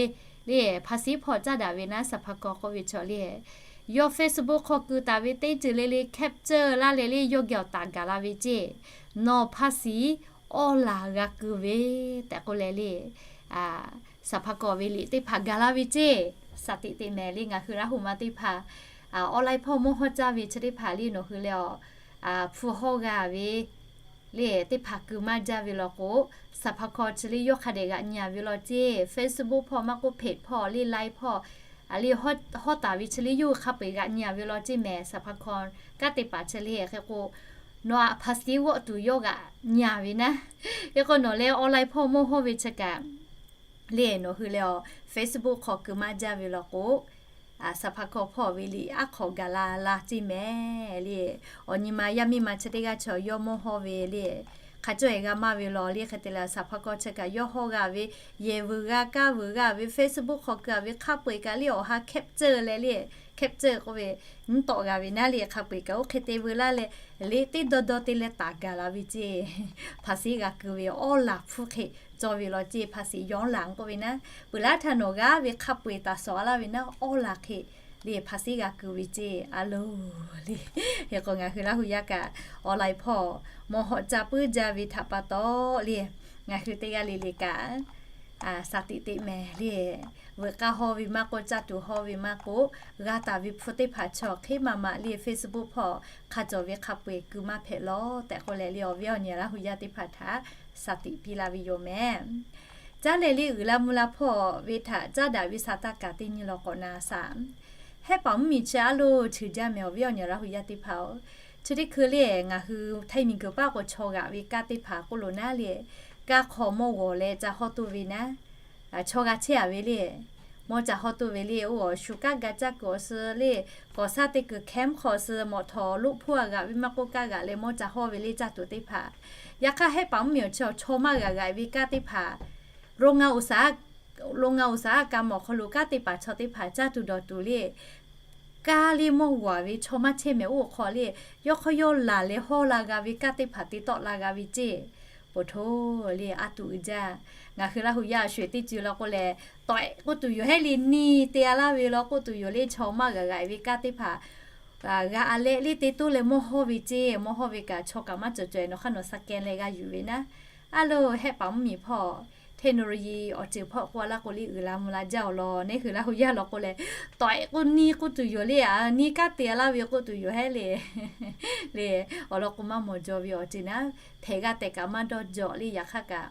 le, ภาษี hpawˇ caˇ daꞈ ve naˉ, สรรพากร k'oˆ ve chaw le. Yawˇ Facebook hk'aw keu taˍ ve teˇ ceuˬ le le capture laˇ leh le yawˇ geh awˬ taˍ gaˬ la ve ceˇ. Nawˬ ภาษี awˇ laˬ g'a keu ve tehꞈ k'oˆ leh le, สรรพากร ve liꞈ teˇ hpaˍ gaˬ la ve ceˇ. Shaˍ teꞈ teꞈ mehˍ le ngaˬ hui Laˇ hu ma teˇ hpaˍ, awˬ lai hpawˇ mawˇ hawˇ caˇ ve chi teˇ hpaˍ le nawˬ hui leh awˬ hpu hawˇ g'a ve le teˇ hpaˍ keu maˇ jaˇ ve law k'o, สรรพากร chi le yawˇ hk'a dehꞈ g'aꞈ nyi a ve law ceˇ. Facebook hpawˇ maˇ k'oˆ เพจ hpawˇ le ไลน์ hpawˇ a le, hawˉ taˍ ve chi le yawˇ hui hk'a peu-eˬ g'aꞈ nyi-a ve law ceˇ mehˍ. สรรพากร kanˉ te paˍ chi le hk'e k'o, nawˬ aꞈ ภาษี g'awˆ tuˬ yawˇ g'aꞈ nyi-a ve naˉ. Hk'e k'o nawˬ leh online hpawˇ mawˇ hawˇ ve chi kaꞈ le, nawˬ hui leh awˬ Facebook hk'aw keu maˇ jaˇ ve law k'o, สรรพากร hpawˇ ve liꞈ aˉ hk'awꞈ gaˬ la la ceˇ mehˍ le. Awˬ nyi ma yaˇ miˇ ma chi teˇ g'aˇ chaw yawˇ mawˇ hawˇ ve le, hk'a cawˇ-e g'a maˇ ve law le. Hk'e te leh สรรพากร chi kaꞈ yawˇ hawˇ g'a ve, yehˬ vuiˬ g'a, kaˇ vuiˬ g'a ve, Facebook hk'aw keu-a ve hk'a peu-eˬ kaꞈ le awˬ ha capture leh le, capture k'oˆ ve, nyiˉ tawˆ g'a ve naˉ le, hk'a peu-eˬ kaꞈ oˇ hk'e te veu laˇ leh, liꞈ teˇ dawˇ dawˇ te leh taˍ gaˬ la ve ceˇ. ภาษี g'a keu ve awˬ laˬ hpu hk'e cawˬ ve law ceˇ. ภาษี ย้อนหลัง k'oˆ ve naˉ, peuˬ laˇ htaˇ nawˬ g'a ve hk'a peu-eˬ taˍ shawˍ laˇ ve naˉ, awˬ laˬ hk'e le ภาษี g'a keu ve ceˇ. A loˬ le. Hk'e k'o ngaˬ hui Laˇ hu yaˇ kaꞈ online hpawˇ mawˇ hawˆ ca puiˉ jaˇ ve htaꞈ pa taw le, ngaˬ hui teˇ g'aˇ le le kaꞈ สติ teꞈ mehˍ le. Veuꞈ k'aˇ hawˇ ve maˇ k'oˆ, caˇ tuˬ hawˇ ve maˇ k'oˆ, g'a taˍ ve hpu teˇ hpaˍ chaw hk'e maˬ maˬ le Facebook hpawˇ hk'a cawˬ ve hk'a peu-eˬ keu maˇ hpehꞈ law tehꞈ k'oˆ leh le, awˬ viˉ awˬ nyi Laˇ hu yaˇ teˇ hpaˍ htaꞈ สติ piˇ laˇ ve yoˬ mehˍ. Caˉ leh le uiˍ la mvuh la hpawˇ ve htaꞈ caˉ daꞈ ve สถานการณ์ teˇ nyi law k'awꞈ na shaˍ. Hehˆ paˍ mvuhˇmiˬ chi a loˬ cheuˬ jaˇ mehˍ, awˬ viˉ awˬ nyi Laˇ hu yaˇ teˇ hpaˍ-oˬ. Chi teˇ hkui le ngaˬ hui Htaiˍ miˬguiˬ paˆ k'o chaw g'aꞈ ve kanˉ teˇ hpaˍ k'oˆ lo naˉ le, kanˉ hk'aw mawˇ g'awˬ leh ca hawˇ toˇ ve naˉ, chaw g'a chehˇ-a ve le, mawˇ ca hawˇ toˇ ve le, oˇ awˬ shu kanˉ ga caˇ kuiˬ awˬ suh le, kawˍ shaˉ teˇ kuiˬ camp hk'aw suh mawꞈ htawˍ loˆ hpuˇ-a g'aꞈ ve maˇ k'oˆ, kanˉ g'aꞈ leh mawˇ ca hawˇ ve le caˇ tuˬ teˇ hpaˍ. Yaꞈ hk'aˇ hehˆ paˍ mvuhˇmiˬ awˬ chi awˬ chaw maˇ g'a g'aꞈ ve kanˉ teˇ hpaˍ, โรงงานอุตสาหกรรม awˬ hk'aw lo kanˉ te paˍ chaw teˇ hpaˍ caˇ tuˬ dawˬ tuˬ le, kanˉ le mawˇ g'awˬ ve chaw maˇ chehˇ mehˍ oˇ awˬ hk'aw le, yawˇ hk'aˇ yawˇ laˬ leh hawˇ la g'a ve kanˉ teˇ hpaˍ te tawˆ la g'a ve ceˇ. Poˬ htoˇ le a tuˬ uiˍ jaˇ. Ngaˬ hui Laˇ hu yaˇ sho-eˬ teˇ ceuˬ law k'o lehˬ, tawꞈ-e k'oˆ tuˬ yoˬ heˆ le, neˇ te-a laˇ ve law k'oˆ tuˬ yoˬ le, chaw maˇ g'a g'aꞈ ve kanˉ teˇ hpaˍ g'a-a leh le te toˇ leh mawˇ hawˇ ve ceˇ. Mawˇ hawˇ ve kaꞈ chaw kaꞈ maˇ cawˬ cawˬ-e, nawˬ hk'aˇ nawˬ scan leh g'a yuˬ ve naˉ. A loˬ, hehˆ paˍ mvuhˇmiˬ hpawˇ technology awˬ ceuˬ hpawˇ k'oˆ-a laˇ k'o le uiˍ la mvuh la jaˇ-oˬ law. Neˇ hui Laˇ hu yaˇ law k'o lehˬ, tawꞈ-e k'oˆ neˇ k'oˆ tuˬ yoˬ le, a neˇ kanˉ te-a laˇ ve k'oˆ tuˬ yoˬ heˆ le. Le, awˬ lawn k'o maˇ mawˬ jaw ve awˬ ceuˬ naˉ, hpehꞈ g'a tehꞈ kaꞈ maˇ dawˇ jawꞈ le. Yaꞈ hk'aˇ kaꞈ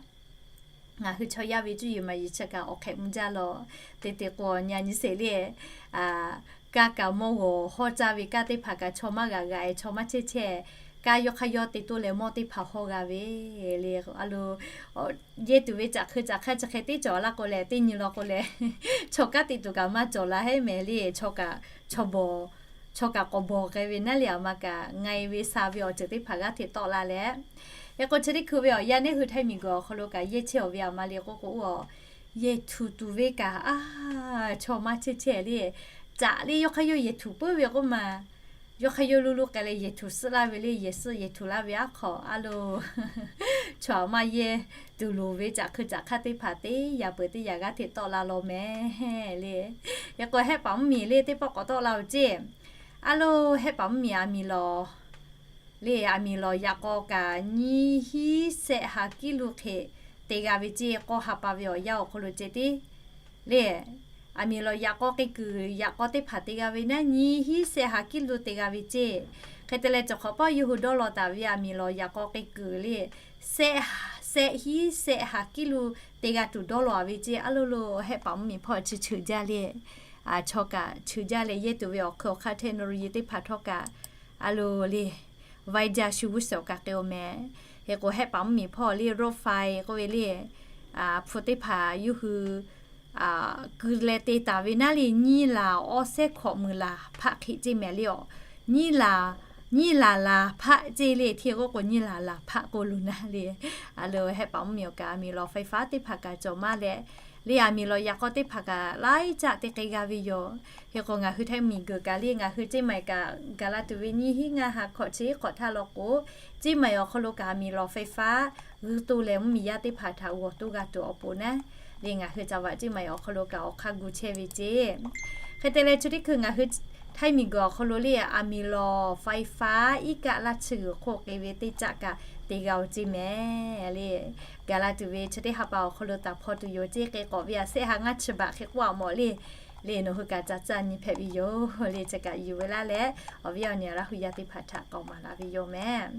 ngaˬ hui chaw yaˇ ve cuˇ yiˍ maˍ yiˍ chi kaꞈ awˬ hk'ehꞈ mvuh jaˇ law. Te te k'o awˬ nyi a nyi sheˍ le, kanˉ kaꞈ mawˇ g'awˬ hawˇ caˇ ve kanˉ teˇ hpaˍ kaꞈ chaw maˇ g'a g'aꞈ-e, chaw maˇ chehˇ chehˇ, kanˉ yawˇ hk'aˇ yawˇ te toˇ leh mawˇ teˇ hpaˍ hawˇ g'a ve le. A loˬ, yehˬ tuˬ ve caꞈ hk'e caꞈ hk'aˇ chi hk'e teˇ cawˬ laˇ k'o lehˬ, teˇ nyi law k'o lehˬ, chaw kanˉ te tuˬ kaꞈ maˇ cawˬ la heˆ mehˍ le. Chaw kaꞈ, chaw bawˬ, chaw kaꞈ k'awꞈ bawˬ k'ai ve naˉ le, a ma kaꞈ nga-e ve sha ve awˬ ceuˬ teˇ hpaˍ g'aˇ hteꞈ tawˆ la leh, hk'e k'o chi teˇ hkui ve awˬ yanˇ neˇ hui Htaiˍ miˬguiˬ awˬ hk'aw lo kaꞈ yehˬ chehˇ-aˬ ve a ma le k'oˆ k'o, oˇ a yehˬ tuˬ tuˬ ve kaꞈ a chaw maˇ chehˇ chehˇ le. Caꞈ le yawˇ hk'aˇ yawˇ yehˬ tuˬ puiˉ ve k'oˆ ma, yawˇ hk'aˇ yawˇ loˇ loˇ k'ai leh yehˬ tuˬ suhˆ laˇ ve le, yehˬ suhˆ yehˬ tuˬ laˇ ve aˉ hk'aw a loˬ, chaw a ma yehˬ tuˬ loˍ ve caꞈ hk'e caꞈ hk'aˇ teˇ hpaˍ teˇ yaꞈ peuˬ teˇ yaꞈ g'aˇ hteꞈ tawˆ la law mehˍ le. Hk'e k'o hehˆ paˍ mvuhˇmiˬ le teˇ pawˆ k'awꞈ tawˆ la-oˬ ceˇ. A loˬ, hehˆ paˍ mvuhˇmiˬ a miˬ lawˬ le, a miˬ lawˬ yaꞈ k'aw kaꞈ nyiˇ hinˉ shehˆ ha kiˉ lu hk'e te g'a ve ceˇ. K'awˇ ha pa ve awˬ yanˇ awˬ hk'aw lo ceh tiˉ le, a miˬ lawˬ yaꞈ k'aw k'e kuiˬ yaꞈ k'aw teˇ hpaˍ te g'a ve naˉ, nyiˇ hinˉ shehˆ ha kiˉ lu te g'a ve ceˇ. Hk'e te leh cawˬ hk'awꞈ pawˆ yawˇ hui dawˇ law taˍ ve a miˬ lawˬ yaꞈ k'aw k'e kuiˬ le, shehˆ hinˉ shehˆ ha kiˉ lu te g'a tuˬ dawˇ law-a ve ceˇ. A loˬ loˬ, hehˆ paˍ mvuhˇmiˬ hpawˇ chi cheuˬ jaˇ le, chaw kaꞈ cheuˬ jaˇ leh yehˬ tuˬ ve awˬ hk'eun awˬ hk'aˇ technology teˇ hpaˍ htawˇ kaꞈ a loˬ le, vaiˇ jaˇ shu g'uˇ suhˍ kaꞈ k'e-o mehˍ. Hk'e k'o hehˆ paˍ mvuhˇmiˬ hpawˇ le รถไฟ k'oˆ ve le, hpu teˇ hpaˍ yawˇ hui keu leh te taˍ ve naˉ le, nyiˇ laˬ awˇ sehˉ hkawꞈ meuˍ laˬ hpaˆ hk'e ceˇ mehˍ le awˬ. Nyiˇ laˬ, nyiˇ laˬ laˬ hpaˆ ceˇ le, hteˇ k'oˆ k'o nyiˇ laˬ laˬ hpaˆ k'oˆ lo naˉ le. A loˬ, hehˆ paˍ mvuhˇmiˬ awˬ kaꞈ a miˬ lawˬ ไฟฟ้า teˇ hpaˍ kaꞈ cawˬ maˇ leh le, a miˬ lawˬ yaꞈ k'aw teˇ hpaˍ kaꞈ laiˉ caˆ te k'ai g'a ve yoˬ. Hk'e k'o ngaˬ hui Htaiˇ miˬguiˬ kaꞈ le, ngaˬ hui Ceˇ maiˍ kaꞈ gaˬ la tuˬ ve nyiˇ hinˉ ngaˇ ha hkawꞈ chi hk'awꞈ htaˇ law k'o, Ceˇ maiˍ awˬ hk'aw lo kaꞈ a miˬ lawˬ ไฟฟ้า g'uiˇ toˇ leh mvuhˇmiˬ yaˇ teˇ hpaˍ htaꞈ g'awˬ toˇ g'a tuˬ awˬ pon naˉ le, ngaˬ hui ca vaꞈ Ceˇ maiˍ awˬ hk'aw lo kaꞈ awˬ hk'aˇ gu chehˇ ve ceˇ. Hk'e te leh chi teˇ hkui ngaˬ hui Htaiˇ miˬguiˬ awˬ hk'aw lo le, a miˬ lawˬ ไฟฟ้า iˉ kaˆ laˇ chi g'uiˬ hk'oˆ k'e ve teˇ caˆ kaꞈ te g'a-o ceˇ mehˍ le. Gaˬ la tuˬ ve chi teˇ ha pa awˬ hk'aw lo taˍ hpaw tuˬ yoˬ ceˇ. K'e k'awꞈ ve a shehˆ ha ngaˇ chi baꞈ hk'e k'oˆ-a mawˬ le, le nawˬ hui kaꞈ ca caˇ nyi hpehꞈ ve yoˬ le. Chi kaꞈ yuˬ ve laˇ leh awˬ viˉ awˬ nyi Laˇ hu yaˇ teˇ hpaˍ htaꞈ k'awꞈ maˍ laˬ ve yoˬ mehˍ.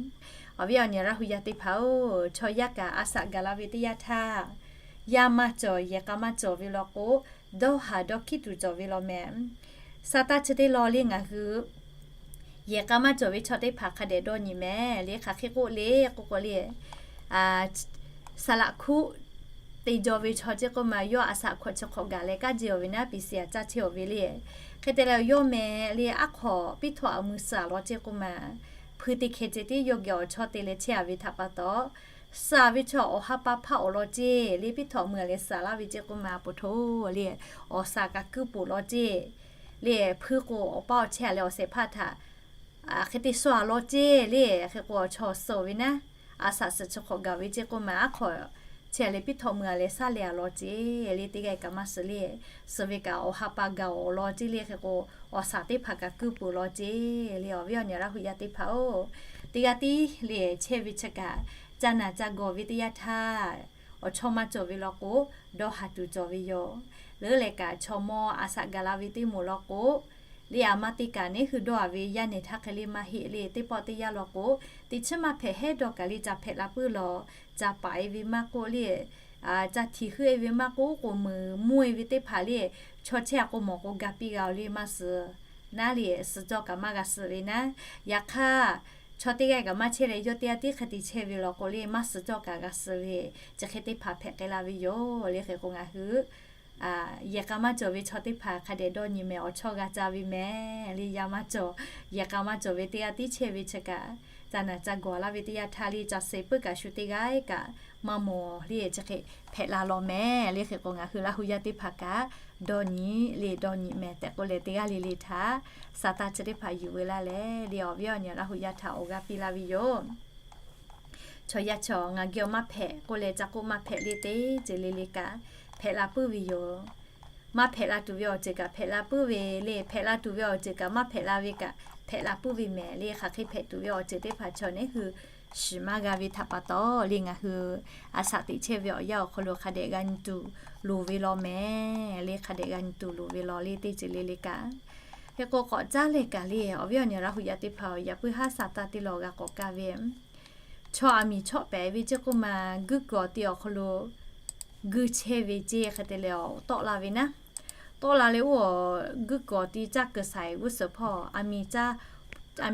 Awˬ viˉ awˬ nyi Laˇ hu yaˇ teˇ hpaˍ-oˬ, chaw yaˇ kaꞈ a shaꞈ gaˬ la ve teˇ yanˇ htaˇ, yaˇ maˇ cawˬ yehˬ k'a maˇ cawˬ ve law k'o, dawˇ haˍ dawˇ hkiˉ tuˬ cawˬ ve law mehˍ. Saˍtanˍ chi teˇ lawn le ngaˬ hui yehˬ k'a maˇ cawˬ ve chaw teˇ hpaˍ hk'a dehꞈ dawˇ nyi mehˍ le. Hk'aˬ hk'e k'oˆ le k'oˆ k'o le, saˍ laꞈ hkuˆ te jaw ve chaw ceˇ k'oˆ ma, yawˇ a saˍ hkawꞈ chi hk'awꞈ gaˬ leh kaˉ jeˇ awˬ ve naˉ piˍ siˍ a caˇ chehˇ awˬ ve le. Hk'e te leh yawˇ mehˍ le, aˉ hk'aw piˇ htawˇ a mui suh a law ceˇ k'oˆ ma, hpui te hkeh ceh tiˉ yawˇ geh awˬ chawˇ te leh chehˇ a ve htaꞈ pa taw, suh a ve chaw awˬ ha pa hpaˇ awˬ lawn ceˇ le, piˇ htawˇ a mui a leh suh laˇ ve ceˇ k'oˆ ma, a poˬ hto le, awˬ saˍ kaꞈ kuiˉ poˬ law ceˇ le, hpui k'o awˬ paˇ awˬ chehˇ a leh awˬ shehˍ hpaˇ htaꞈ hk'e te suh a law ceˇ le. Hk'e k'o awˬ chawˇ suh ve naˉ, a saˍ suhˍ chi hk'awꞈ gaˬ ve ceˇ k'oˆ ma, aˉ hk'aw chehˇ a leh piˇ htawˇ mui a leh saˉ leh a law ceˇ le. Teˇ g'aˇ kaꞈ maˇ suh le, suh ve kaꞈ awˬ ha pa gaˬ awˬ lawn ceˇ le. Hk'e k'o awˬ saˍ teˇ hpaˍ kaꞈ kuiˉ poˬ law ceˇ le. Awˬ viˉ awˬ nyi Laˇ hu yaˇ teˇ hpaˍ-oˬ, teˇ g'aˇ tiˉ le chehˇ ve chi kaꞈ, ca naˬ ca gawˬ ve teˇ yanˇ htaˇ, awˬ chawˇ maˇ cawˬ ve law k'o, dawˇ haˍ tuˬ cawˬ ve yoˬ. Leuˉ leh kaꞈ chaw mawˇ a saˍ gaˬ la ve teˇ moˍ law k'o, le a ma te kaꞈ neˉ hui dawˇ a ve yaˇ nehˬ htaˇ hk'e le maˇ heˆ le. Teˇ pawˆ teˇ yanˇ law k'o, teˇ chiˉ maˇ hpehꞈ hehˉ dawˇ kaꞈ le ca hpehꞈ la puiˉ law, ca paˍ e ve maˇ k'oˆ le, ca htiˍ heuˆ e ve maˇ k'oˆ, k'oˍ meuˍ mvuhˇ e ve teˇ hpaˍ le, chaw chehˇ a k'o mawˬ k'o ga piˇ g'a oˬ le maˇ suh naˉ le, suh cawˇ kaꞈ maˇ g'a suh ve naˉ. Yaꞈ hk'aˇ, chaw teˇ g'aˇ kaꞈ maˇ chehˇ leh yawˇ teˇ g'aˇ tiˉ hk'e te chehˇ ve law k'o le, maˇ suh cawˇ kaꞈ g'a suh ve, chi hk'e teˇ hpaˍ hpehꞈ k'ai la ve yoˬ le. Hk'e k'o ngaˬ hui yehˬ k'a maˇ cawˬ ve chaw teˇ hpaˍ hk'a dehꞈ dawˇ nyi mehˍ, awˬ chawˇ g'a ca ve mehˍ le. Yaˇ maˇ cawˬ, yehˬ k'a maˇ cawˬ ve teˇ g'aˇ tiˉ chehˇ ve chi kaꞈ, ca naˬ ca gawˬ laˇ ve teˇ yanˇ htaˇ le, ca suh puiˉ kaꞈ shu teˇ g'aˇ kaꞈ maˇ mawˬ le, chi hk'e hpehꞈ la law mehˍ le. Hk'e k'o ngaˬ hui Laˇ hu yaˇ teˇ hpaˍ kaꞈ dawˇ nyi le, dawˇ nyi mehˍ tehꞈ k'oˆ leh teˇ g'aˇ le le htaꞈ Saˍtanˍ chi teˇ hpaˍ yuˬ veu laˇ leh le, awˬ viˉ awˬ nyi Laˇ hu yaˇ htaꞈ awˬ g'aˇ piˇ laˇ ve yoˬ. Chaw yaˇ chaw ngaˬ geh awˬ maˇ hpehꞈ k'oˆ leh ca k'oˆ maˇ hpehꞈ le, teˇ ceuˬ le le kaꞈ hpehꞈ la puiˉ ve yoˬ. Maˇ hpehꞈ la tuˬ ve awˬ ceuˬ kaꞈ hpehꞈ la puiˉ ve le, hpehꞈ la tuˬ ve awˬ ceuˬ kaꞈ maˇ hpehꞈ la ve kaꞈ hpehꞈ la puiˉ ve mehˍ le. Hk'aˬ hk'e hpehꞈ tuˬ ve awˬ ceuˬ teˇ hpaˍ chaw neˉ hui shiˍ maˇ g'a ve htaꞈ pa taw le, ngaˬ hui a shaꞈ teꞈ chehˇ ve awˬ yanˇ awˬ hk'aw lo hk'a dehꞈ g'a nyi tuˬ loˍ ve law mehˍ le. Hk'a dehꞈ g'a nyi tuˬ loˍ ve law le, teˇ ceuˬ le le kaꞈ. Hk'e k'o k'awꞈ caˉ leh kaꞈ le, awˬ viˉ awˬ nyi Laˇ hu yaˇ teˇ hpaˍ-oˬ, yaꞈ puiˉ haˉ Saˍtanˍ teˇ lawn g'a k'awꞈ kaˇ ve, chaw aˬ miˍ chawˆ pehˍ ve ceˇ k'oˆ ma, guiˇ kuiˬ awˬ ti awˬ hk'aw lo guiˇ chehˇ ve ceˇ. Hk'e te leh awˬ tawˆ la ve naˉ, tawˆ la leh oˇ guiˇ kuiˬ awˬ ti caˇ kuiˬ shaiˍ g'uˇ suhˍ hpawˇ aˬ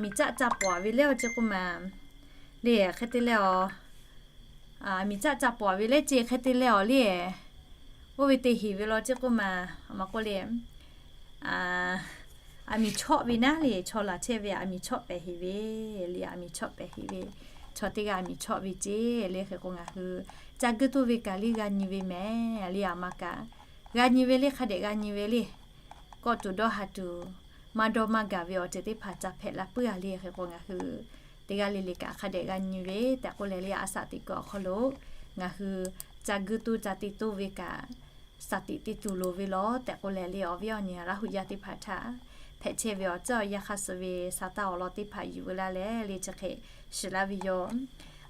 miˍ caˆ ca pawnˍ ve leh awˬ ceˇ k'oˆ ma le. Hk'e te leh awˬ aˬ miˍ caˆ ca pawnˍ ve leh ceˇ. Hk'e te leh awˬ le, oˇ ve te heˍ ve law ceˇ k'oˆ ma, a ma k'oˆ le, aˬ miˍ chawˆ ve naˉ le, chaw laˬ chehˇ ve aˬ miˍ chawˆ pehˍ heˍ ve le. Aˬ miˍ chawˆ pehˍ heˍ ve, chaw teˇ g'aˇ aˬ miˍ chawˆ ve ceˇ le. Hk'e k'o ngaˬ hui ca guiˇ toˇ ve kaꞈ le g'a nyi ve mehˍ le. A ma kaꞈ g'a nyi ve le, hk'a dehꞈ g'a nyi ve le. Kawˆ tuˬ dawˇ ha tuˬ, maˇ dawˇ maˇ gaˬ ve awˬ ceuˬ teˇ hpaˍ ca hpehꞈ la puiˉ a le. Hk'e k'o ngaˬ hui teˇ g'aˇ le le kaꞈ hk'a dehꞈ g'a nyi ve tehꞈ k'oˆ leh le, a shaꞈ teꞈ kuiˬ awˬ hk'aw lo ngaˬ hui ca guiˇ toˇ ca te toˇ ve kaꞈ, shaˍ tiꞈ te tuˬ loˍ ve law tehꞈ k'oˆ leh le, awˬ viˉ awˬ nyi Laˇ hu yaˇ teˇ hpaˍ htaꞈ hpehꞈ chehˇ ve awˬ tcuhˉ awˬ yanˇ hk'aˇ suh ve Saˍtanˍ awˬ lawn teˇ hpaˍ yuˬ veu laˇ leh le, chi hk'e shiˍ laˇ ve yoˬ.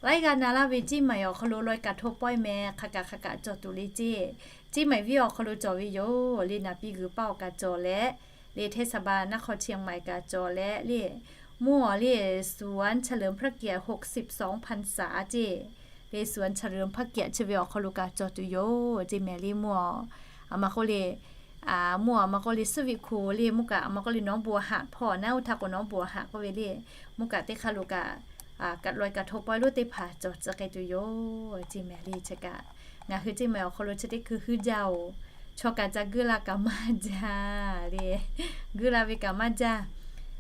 Laiˉ g'aˇ na laˇ ve Ceˇ maiˍ awˬ hk'aw lo lawˬ e kaꞈ hto pawehˇ meh hk'a kaꞈ hk'a kaꞈ cawˬ tuˬ le ceˇ. Ceˇ maiˍ venˇ awˬ hk'aw lo cawˬ ve yoˬ le. Naˍ piˇ g'uiˬ paˇ awˬ kaꞈ cawˬ leh le, เทศบาลนครเชียงใหม่ kaꞈ cawˬ leh le, mvuhˇ awˬ le สวนเฉลิมพระเกียรติ หกสิบสองพรรษา ceˇ le, สวนเฉลิมพระเกียรติ chi ve awˬ hk'aw lo kaꞈ cawˬ tuˬ yoˬ ceˇ mehˍ le. Mvuhˇ awˬ a ma k'oˆ le, mvuhˇ awˬ ma k'oˆ le สุวิทย์คู le, mvuhˇ kaꞈ a ma k'oˆ le หนองบัวหัก hpawˇ naˉ, oˇ htaˇ k'o หนองบัวหัก k'oˆ ve le, mvuhˇ kaꞈ teˇ hk'aˇ lo kaꞈ lawˬ e kaꞈ hto pawehˇ lonˉ teˇ hpaˍ cawˬ tcuh k'ai tuˬ yoˬ ceˇ mehˍ le. Chi kaꞈ ngaˬ hui Ceˇ maiˍ awˬ hk'aw lo chi teˇ hkui huiˉ jaˇ oˬ, chaw kaꞈ ca guiˇ la kaꞈ maˇ jaˇ le, guiˇ la ve kaꞈ maˇ jaˇ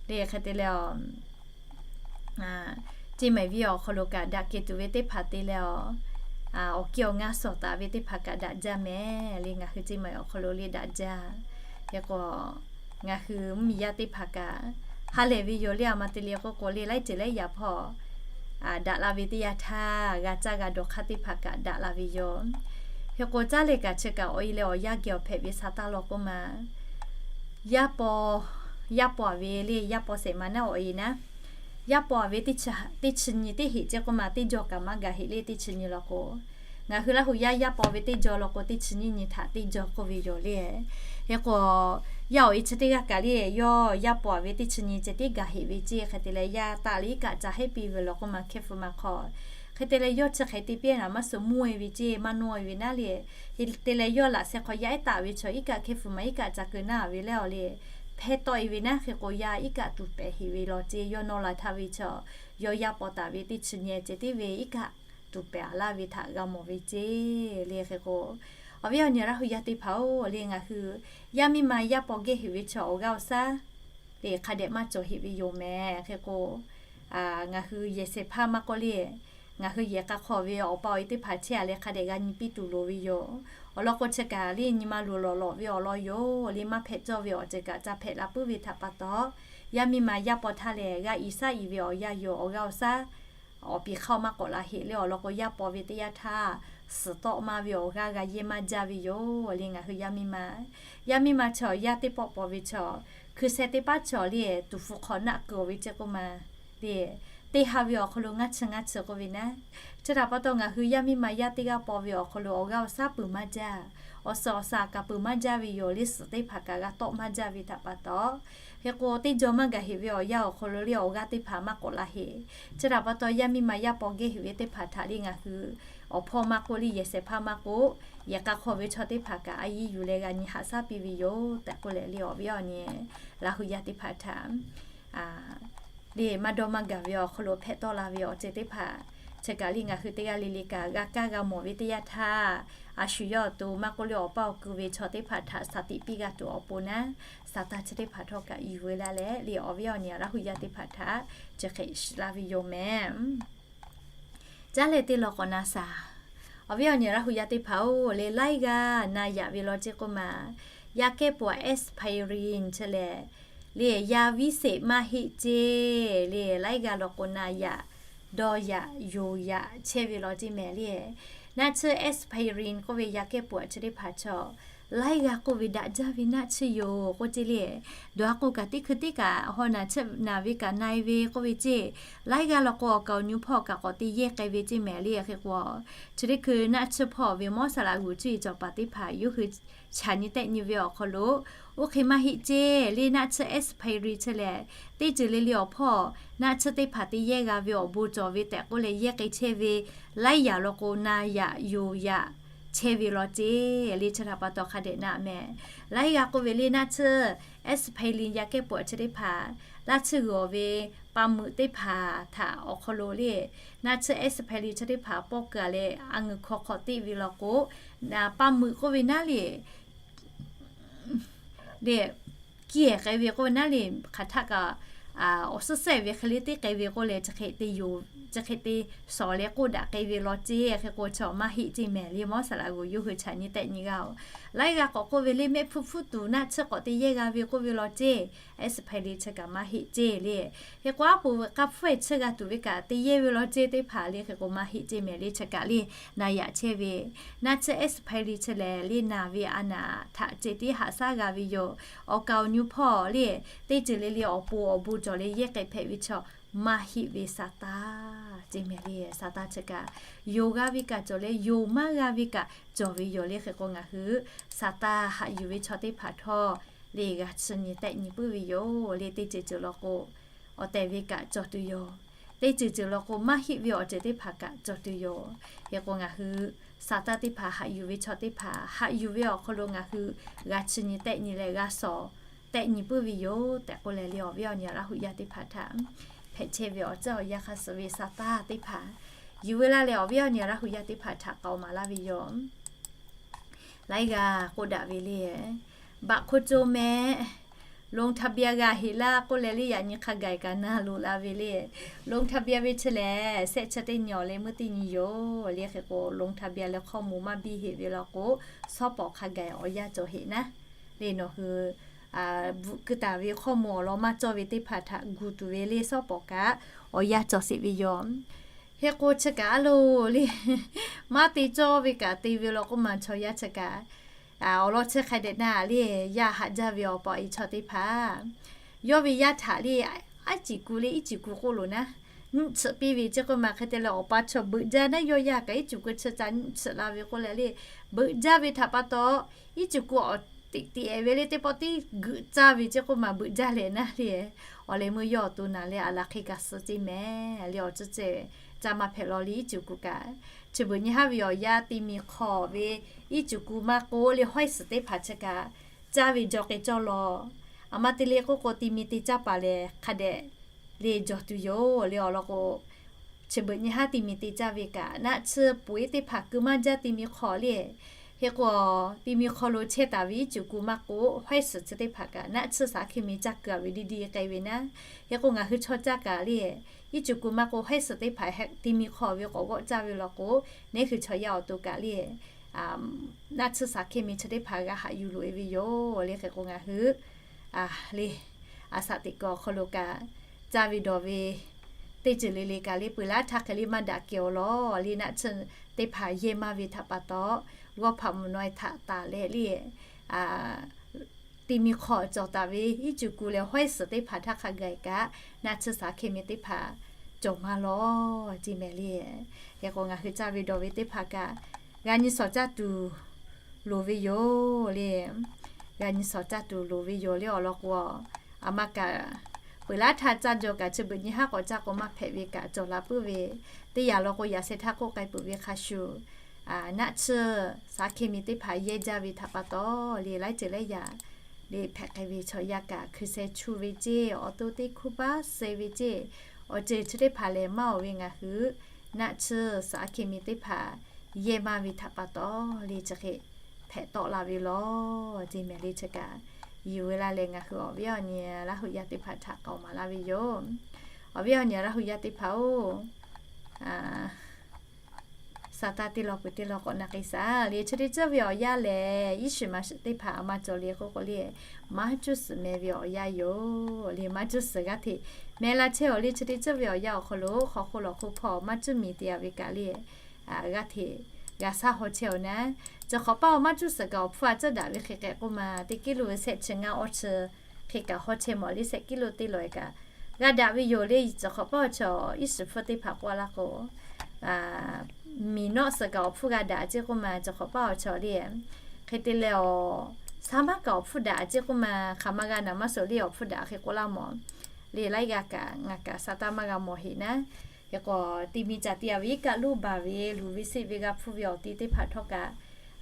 le. Hk'e te leh awˬ Ceˇ maiˍ venˇ awˬ hk'aw lo kaꞈ daꞈ kehˬ tuˬ ve teˇ hpaˍ te leh awˬ, awˬ kiˇ awˬ ngaˇ suhˍ taˍ ve teˇ hpaˍ kaꞈ daꞈ jaˇ mehˍ le. Ngaˬ hui Ceˇ maiˍ awˬ hk'aw lo le daꞈ jaˇ. Hk'e k'o ngaˬ hui mvuhˇmiˬ yaˇ teˇ hpaˍ kaꞈ ha lehˬ ve yoˬ le. A ma te le k'oˆ k'o le, laiˉ ceuˬ laiˉ yaꞈ hpawˇ daꞈ la ve teˇ yanˇ htaˇ, g'a caˇ g'a dawˬ hk'aˇ teˇ hpaˍ kaꞈ daꞈ la ve yoˬ. Hk'e k'o caˉ leh kaꞈ chi kaꞈ awˬ e leh awˬ yanˇ geh awˬ hpehꞈ ve Saˍtanˍ law k'oˆ ma, yaˇ paw, yaˇ paw a ve le, yaˇ paw shehˍ ma naˉ awˬ e naˉ, yaˇ paw a ve teˇ chi nyi teˇ heꞈ ceˇ k'oˆ ma, teˇ jawˇ kaꞈ maˇ gaˬ heꞈ le. Teˇ chi nyi law k'o Ngaˬ hui Laˇ hu yaˇ yaˇ paw ve teˇ jaw law k'o, teˇ chi nyiˇ nyi htaꞈ teˇ jaw k'oˆ ve yoˬ le. Hk'e k'o, yaˇ awˬ e chi teˇ g'aˇ kaꞈ le, yawˇ yaˇ paw ve teˇ chi nyi ceh tiˉ gaˬ heꞈ ve ceˇ. Hk'e te leh, yaˇ taˆ leh iˉ kaˆ ca heˆ piˇ ve law k'o, maˇ hkehˇ hpu maˇ hk'aw. Hk'e te leh, yawˇ chi hk'e te piˇ naˍ, maˇ suh mvuhˇ e ve ceˇ, maˇ nawˇ e ve naˉ le. Hk'e te leh, yawˇ laꞈ sheh hk'aw yaˇ ehˉ taˆ ve chaw iˉ kaˆ hkehˇ hpu maˇ iˉ kaˆ ca keu naˉ ve leh awˬ le, hpehˇ tawˆ e ve naˉ. Hk'e k'o, yaˇ iˉ kaˆ tuˬ pehˍ heꞈ ve law ceˇ. Yawˇ nawˇ la htaˇ ve chaw, yawˇ yaˇ paw taˍ ve teˇ chi nyi ceh tiˉ ve iˉ kaˆ tuˬ pehˍ a laˇ ve htaꞈ g'a mawˬ ve ceˇ le. Hk'e k'o, awˬ viˉ awˬ nyi Laˇ hu yaˇ teˇ hpaˍ-oˬ le, ngaˬ hui yaˇ miˇ ma yaˇ paw gehˇ heꞈ ve chaw awˬ g'aˇ awˬ shaˉ le, hk'a dehꞈ maˇ cawˬ heꞈ ve yoˬ mehˍ. Hk'e k'o, ngaˬ hui yehˬ shehˍ hpaˇ maˇ k'oˆ le, ngaˬ hui yehˬ k'a hk'aw ve awˬ pa awˬ e teˇ hpaˍ chehˇ a leh, hk'a dehꞈ g'a nyi piˇ tuˬ loˍ ve yoˬ. Awˬ lawn k'o, chi kaꞈ le nyi ma luˬ lawꞈ lawꞈ ve awˬ lawn yoˬ le, maˇ hpehꞈ cawˇ ve awˬ ceuˬ kaꞈ ca hpehꞈ la puiˉ ve htaꞈ pa taw, yaˇ miˇ ma yaˇ paw htaˇ lehˬ, g'a iˍ shaˉ iˍ ve awˬ yanˇ yoˬ. Awˬ g'aˇ awˬ shaˉ awˬ piˍ hk'aˇ maˇ k'awꞈ la heꞈ le. Awˬ lawn k'o, yaˇ paw ve teˇ yanˇ htaˇ, suhˍ tawˆ maˇ ve awˬ g'aˇ g'a yehˇ maˇ jaˇ ve yoˬ le. Ngaˬ hui yaˇ miˇ ma, yaˇ miˇ ma chaw, yaˇ teˇ pawˆ paw ve chaw, hkui sheh teˇ paˉ chaw le, tuˍ hpu hk'aw naˆ keu ve ceˇ k'oˆ ma le, teˇ ha ve awˬ hk'aw lo ngaˇ chi ngaˇ chi k'oˆ ve naˉ. Chi htaꞈ pa taw, ngaˬ hui yaˇ miˇ ma yaˇ teˇ g'aˇ paw ve awˬ hk'aw lo awˬ g'aˇ awˬ shaˉ peuˬ maˇ jaˇ, awˬ suhˍ awˬ shaˍ kaꞈ peuˬ maˇ jaˇ ve yoˬ le. Suhˍ teˇ hpaˍ kaꞈ g'a tawˆ maˇ jaˇ ve htaꞈ pa taw, hk'e k'o, teˇ jaw maˇ gaˬ heꞈ ve awˬ yanˇ awˬ hk'aw lo le, awˬ g'aˇ teˇ hpaˍ maˇ k'awꞈ la heꞈ. Chi htaꞈ pa taw, yaˇ miˇ ma yaˇ paw gehˇ heꞈ ve teˇ hpaˍ htaꞈ le, ngaˬ hui awˬ hpawˇ maˇ k'oˆ le, yehˬ shehˍ hpaˇ maˇ k'oˆ, yehˬ k'a hk'aw ve chaw teˇ hpaˍ kaꞈ a yiˇ yuˬ leh g'a nyi haꞈ shaˉ piˇ ve yoˬ tehꞈ k'oˆ leh le, awˬ viˉ awˬ nyi Laˇ hu yaˇ teˇ hpaˍ htaꞈ le maˇ dawˇ maˇ gaˬ ve awˬ hk'aw lo hpehꞈ tawˆ la ve awˬ ceuˬ teˇ hpaˍ, chi kaꞈ le ngaˬ hui teˇ g'aˇ le le kaꞈ g'a kaˇ g'a mawˬ ve teˇ yanˇ htaˇ, a shu yawˇ awˬ to maˇ k'oˆ le, awˬ paˇ awˬ ku ve chaw teˇ hpaˍ htaꞈ shaˍ tiꞈ piˇ g'a tuˬ awˬ pon naˉ, Saˍtanˍ chi teˇ hpaˍ htawˇ kaꞈ yuˬ veu laˇ leh le, awˬ viˉ awˬ nyi Laˇ hu yaˇ teˇ hpaˍ htaꞈ chi hk'e shiˍ laˇ ve yoˬ mehˍ. Caˉ leh teˇ law k'awꞈ na shaˍ. Awˬ viˉ awˬ nyi Laˇ hu yaˇ teˇ hpaˍ-oˬ le, laiˉ g'aˇ na yaꞈ ve law ceˇ k'oˆ ma, yaˇ kehˉ pawˍ aspirin chi lehˬ le, yaˇ viˉ sheˍ maˇ heˆ ceˇ le, laiˉ g'aˇ law k'o na yaꞈ, dawˇ yaꞈ, yonˍ yaꞈ chehˇ ve law ceˇ mehˍ le. Naˆ tsuhˇ aspirin k'oˆ ve yaˇ kehˉ pawˍ chi teˇ hpaˍ chaw, laiˉ g'aˇ k'oˆ ve daꞈ jaˇ ve naˆ tsuhˇ yoˬ k'oˆ ceˇ le. Dawˬ a k'o kaꞈ teˇ hkui teˇ kaꞈ haw naˬ tsuhˇ naˬ ve kaꞈ na e ve k'oˆ ve ceˇ. Laiˉ g'aˇ law k'o awˬ kaˍ awˬ nu hpawˇ kaꞈ k'awꞈ te yehˇ k'ai ve ceˇ mehˍ le. Hk'e k'o, chi teˇ hkui naˆ tsuhˇ hpawˇ ve mawˇ saˍ laꞈ g'uˬ cuˇ yiˍ cawˬ paˍ teˇ hpaˍ yawˇ hui chaꞈ nyi tehˆ nyi ve awˬ hk'aw lo, oˇ hk'e maˇ heˆ ceˇ le, naˆ tsuhˇ aspirin chi lehˬ, teˇ ceuˬ le le awˬ hpawˇ naˆ tsuhˇ teˇ hpaˍ te yehˇ g'a ve awˬ bon cawˬ ve tehꞈ k'oˆ leh yehˇ k'ai chehˇ ve, laiˉ yaꞈ law k'o na yaꞈ yonˍ yaꞈ chehˇ ve law ceˇ le. Chi htaꞈ pa taw hk'a dehꞈ na mehˍ. Laiˉ g'aˇ k'oˆ ve le naˆ tsuhˇ aspirin yaˇ kehˉ pawˍ chi teˇ hpaˍ, laˇ tsuhˇ g'uiˬ ve pa meuꞈ teˇ hpaˍ htaꞈ awˬ hk'aw lo le, naˆ tsuhˇ aspirin chi teˇ hpaˍ pawˆ keu a leh, a ngeuˬ hk'aw hk'aw teˇ ve law k'o, pa meuꞈ k'oˆ ve naˉ le, le, kiˇ ehˍ k'ai ve k'oˆ ve naˉ le, hk'aˬ htaˆ kaꞈ awˬ suhˉ sehˍ ve hk'e le teˇ k'ai ve k'oˆ leh, chi hk'e te shawˍ leh k'oˆ daꞈ k'ai ve law ceˇ. Hk'e k'o chaw maˇ heˆ ceˇ mehˍ le, mawˇ saˍ laꞈ g'uˬ yawˇ hui chaꞈ nyi tehˆ nyi g'a-oˬ. Laiˉ g'aˇ k'awꞈ k'oˆ ve le, mehˆ hpfuhˇ hpfuhˇ tuˬ naˆ tsuhˇ k'awꞈ te yehˇ g'a ve k'oˆ ve law ceˇ, aspirin chi kaꞈ maˇ heˆ ceˇ le. Hk'e k'o aˉ poꞈ k'a hpfuhˇ ehˍ tsuhˇ g'a tuˬ ve kaꞈ te yehˇ ve law ceˇ teˇ hpaˍ le, hk'e k'o maˇ heˆ ceˇ mehˍ le, chi kaꞈ le na yaꞈ chehˇ ve, naˆ tsuhˇ aspirin chi lehˬ le naˬ ve a naˍ htaꞈ ceh tiˉ haꞈ shaˉ g'a ve yoˬ. Awˬ kaˍ awˬ nu hpawˇ le, teˇ ceuˬ le le awˬ pon awˬ bon cawˬ leh yehˇ k'ai hpehꞈ ve chaw maˇ heˆ ve Saˍtanˍ ceˇ mehˍ le. Saˍtanˍ chi kaꞈ yonˍ g'a ve kaꞈ cawˬ leh yonˍ maˇ g'a ve kaꞈ cawˬ ve yoˬ le. Hk'e k'o ngaˬ hui Saˍtanˍ haꞈ yuˬ ve chaw teˇ hpaˍ htawˇ le g'a chi nyi tehˆ nyi puiˉ ve yoˬ le. Teˇ ceuˬ ceuˬ law k'o awˬ tehˬ ve kaꞈ cawˬ tuˬ yoˬ. Teˇ ceuˬ ceuˬ law k'o maˇ heˆ ve awˬ ceuˬ teˇ hpaˍ kaꞈ cawˬ tuˬ yoˬ. Hk'e k'o ngaˬ hui Saˍtanˍ teˇ hpaˍ haꞈ yuˬ ve chaw teˇ hpaˍ haꞈ yuˬ ve awˬ hk'aw lo ngaˬ hui g'a chi nyi tehˆ nyi leh g'a shawˍ tehˆ nyi puiˉ ve yoˬ tehꞈ k'oˆ leh le, awˬ viˉ awˬ nyi Laˇ hu yaˇ teˇ hpaˍ htaꞈ hpehꞈ chehˇ ve awˬ ceuˬ awˬ yanˇ hk'a suh ve Saˍtanˍ teˇ hpaˍ yuˬ veu laˇ leh, awˬ viˉ awˬ nyi Laˇ hu yaˇ teˇ hpaˍ htaꞈ k'aoˍ maˍ laˇ ve yoˬ. Laiˉ g'aˇ k'oˆ daꞈ ve le, baꞈ hk'oˆ co meh, ลงทะเบียน g'a heꞈ laˇ k'oˆ leh le, yaꞈ nyi hk'a gaˬ kaꞈ na loꞈ la ve le. ลงทะเบียน ve chi lehˬ, shehˆ chi teˇ nyi awˬ leh meuˇ teˇ nyi yoˬ le. Hk'e k'o ลงทะเบียน leh hkawˇ moˍ maˇ biˇ heꞈ ve law k'o, shawˉ pawˍ hk'a gaˬ awˬ yanˇ cawˬ heꞈ naˉ le. Nawˬ hui bvuhꞈ keu taˍ ve hkawˇ moˍ awˬ lawn maˇ cawˇ ve teˇ hpaˍ htaꞈ gu tuˬ ve le, shawˉ pawˍ kaꞈ awˬ yanˇ cawˬ sheˍ ve yoˬ. Hk'e k'o chi kaꞈ a loˬ le, maˇ te cawˇ ve kaꞈ te ve law k'oˆ ma, chaw yaˇ chi kaꞈ awˬ lawn chi hk'a dehꞈ na le, yaˇ haꞈ jaˇ ve awˬ pa awˬ e chaw teˇ hpaˍ, yawˇ ve yaˇ htaꞈ le, aˉ ciˍ ku le iˉ ciˍ ku k'oˆ loˬ naˉ, nyiˇ chiꞈ piˇ ve ceˇ k'oˆ ma hk'e te leh awˬ pa chaw beuꞈ jaˇ naˉ yawˇ yaˇ kaꞈ iˉ cuˬ ku chi ca nyiˇ chiꞈ la ve k'oˆ leh le, beuꞈ jaˇ ve htaꞈ pa taw, iˉ cuˬ ku awˬ teꞈ teꞈ ve le teˇ pawˆ tiˉ geuꞈ caˇ ve ceˇ k'oˆ ma beuꞈ jaˇ leh naˉ le, awˬ leh meuˇ yawˇ awˬ to naˍ leh a laˬ hk'e kaꞈ suh ceˇ mehˍ le awˬ ceuˬ ceh, ca maˇ hpehꞈ law le iˉ cuˬ ku kaꞈ, chi beuꞈ nyi haˉ ve awˬ yaˇ ti mi hk'awꞈ ve iˉ cuˬ ku maˇ k'oˆ le hawehˇ suhˍ teˇ hpaˍ chi kaꞈ caˇ ve jaw k'ai cawˇ law. Aˬ ma te le k'oˆ k'o ti mi te caˇ paˍ lehˬ hk'a dehꞈ le jawˬ tuˬ yoˬ le awˬ lawn k'o, chi beuꞈ nyi haˉ ti mi te caˇ ve kaꞈ naˆ tsuhˇ peuˬ eˉ teˇ hpaˍ keu maˇ jaˇ ti mi hk'awꞈ le. Hk'e k'o, ti mi hk'aw lo chehˇ taˍ ve iˉ cuˬ ku maˇ k'oˆ hawehˇ suhˍ chi teˇ hpaˍ kaꞈ naˆ tsuhˇ shaˍ hkiˇ mi caˇ keu a ve diˇ diˇ k'ai ve naˉ. Hk'e k'o ngaˬ hui chaw caˇ kaꞈ le, iˉ cuˬ ku maˇ k'oˆ hawehˇ suhˍ teˇ hpaˍ ti mi hk'aw ve k'awꞈ g'awˆ caˇ ve law k'o, neˉ hui chaw yaˇ awˬ to kaꞈ le, naˆ tsuhˇ shaˍ hkiˇ mi chi teˇ hpaˍ g'a haꞈ yuˬ loꞈ e ve yoˬ le. Hk'e k'o ngaˬ hui le, a shaꞈ teꞈ kuiˬ awˬ hk'aw lo kaꞈ caˇ ve dawˬ ve teˇ ceuˬ le le kaꞈ le peuˬ laˇ htaˇ hk'e le maˇ daꞈ kehˬ awˬ lawn le naˆ tsuhˇ teˇ hpaˍ yehˇ maˇ ve htaꞈ pa taw, g'awˇ hpaꞈ mvuhˬ naw e htaꞈ taˍ leh le, ti mi hk'aw cawˬ taˍ ve iˉ cuˬ ku leh hawehˇ suhˍ teˇ hpaˍ htaˇ hk'a gaˬ kaꞈ naˆ tsuhˇ shaˍ hkiˇ mi teˇ hpaˍ cawˬ maˇ law ceˇ mehˍ le. Hk'e k'o ngaˬ hui caˇ ve dawˬ ve teˇ hpaˍ kaꞈ g'a nyi shawˍ caˇ tuˬ loˍ ve yoˬ le. G'a nyi shawˍ caˇ tuˬ loˍ ve yoˬ le awˬ lawn k'o, aˬ ma kaꞈ peuˬ laˇ htaˇ caˇ jaw kaꞈ chi beuꞈ nyi haˉ k'awꞈ caˇ k'o maˇ hpehꞈ ve kaꞈ cawˬ la puiˉ ve, teˇ yanˇ lawn k'o yaꞈ sheh htaˇ k'oˆ k'ai peuˬ ve hk'a shuˍ, naˆ tsuhˇ shaˍ hkiˇ mi teˇ hpaˍ yehˇ jaˇ ve htaꞈ pa taw le laiˉ ceuˬ laiˉ yaꞈ le hpehꞈ k'ai ve chaw yaˇ kaꞈ hkui sheh chu ve ceˇ, awˬ to teˇ hkuˇ paˉ suh ve ceˇ, awˬ ceuˬ chi teˇ hpaˍ lehˬ maˇ oˬ ve ngaˬ hui naˆ tsuhˇ shaˍ hkiˇ mi teˇ hpaˍ yehˇ maˇ ve htaꞈ pa taw le chi hk'e hpehꞈ tawˆ la ve law ceˇ mehˍ le chi kaꞈ, yuˬ ve laˇ leh ngaˬ hui awˬ viˉ awˬ nyi Laˇ huˍ yaˇ teˇ hpaˍ htaꞈ k'aoˍ maˍ laˇ ve yoˬ. Awˬ viˉ awˬ nyi Laˇ huˍ yaˇ teˇ hpaˍ-oˬ, Saˍtanˍ teˇ lawn peuˬ teˇ lawn k'awꞈ na k'ai shaˍ le. Chi teˇ ceuˬ ve awˬ yanˇ lehˬ, iˉ shiˍ maˍ shiˍ teˇ hpaˍ a ma cawˬ le k'oˆ k'o le, maˇ cuˇ suhˍ meh ve awˬ yanˇ yoˬ le. Maˇ cuˇ suhˍ g'aˇ hteꞈ meh la chehˇ-oˬ le. Chi teˇ ceuˬ ve awˬ yanˇ awˬ hk'aw lo hk'aw hk'oˆ lawˬ hk'oˆ hpawˇ maˇ cuˇ miˬ te a ve kaꞈ le, g'aˇ hteꞈ g'a shaˉ haw chehˇ-oˬ naˉ. Cawˬ hk'awꞈ paˇ-oˬ maˇ cuˇ suhˍ kaꞈ awˬ hpfuhˇ a cuhˇ daꞈ ve hk'e k'ai k'oˆ ma teˇ kiˇ lo ve shehˆ chi ngaˇ awˇ chi hk'e kaꞈ haw chehˇ mawˬ le. Shehˆ kiˇ lo teˇ lawˬ e kaꞈ g'a daꞈ ve yoˬ le. Cawˬ hk'awꞈ paˇ awˬ chaw iˉ shiˍ hpfuhˇ teˇ hpaˍ k'oˆ laˇ k'o, miˬ nawˆ suhˍ kaꞈ awˬ hpfuhˇ g'a daꞈ ceˇ k'oˆ ma cawˬ hk'awꞈ paˇ awˬ chaw le. Hk'e te leh awˬ, shaˉ maˉ kaꞈ awˬ hpfuhˇ daꞈ ceˇ k'oˆ ma, hk'aˬ ma g'a naˍ maˇ suhˍ le awˬ hpfuhˇ daꞈ hk'e k'oˆ laˇ mawˬ le. Laiˉ g'aˇ kaꞈ ngaˬ kaꞈ Saˍtanˍ maˇ g'a mawˬ heꞈ naˉ. Hk'e k'o, ti mi caˬ te a ve iˉ kaˆ luˇ baˬ ve luˬ ve seˆ ve g'a hpfuhˇ ve awˬ ti teˇ hpaˍ htawˇ kaꞈ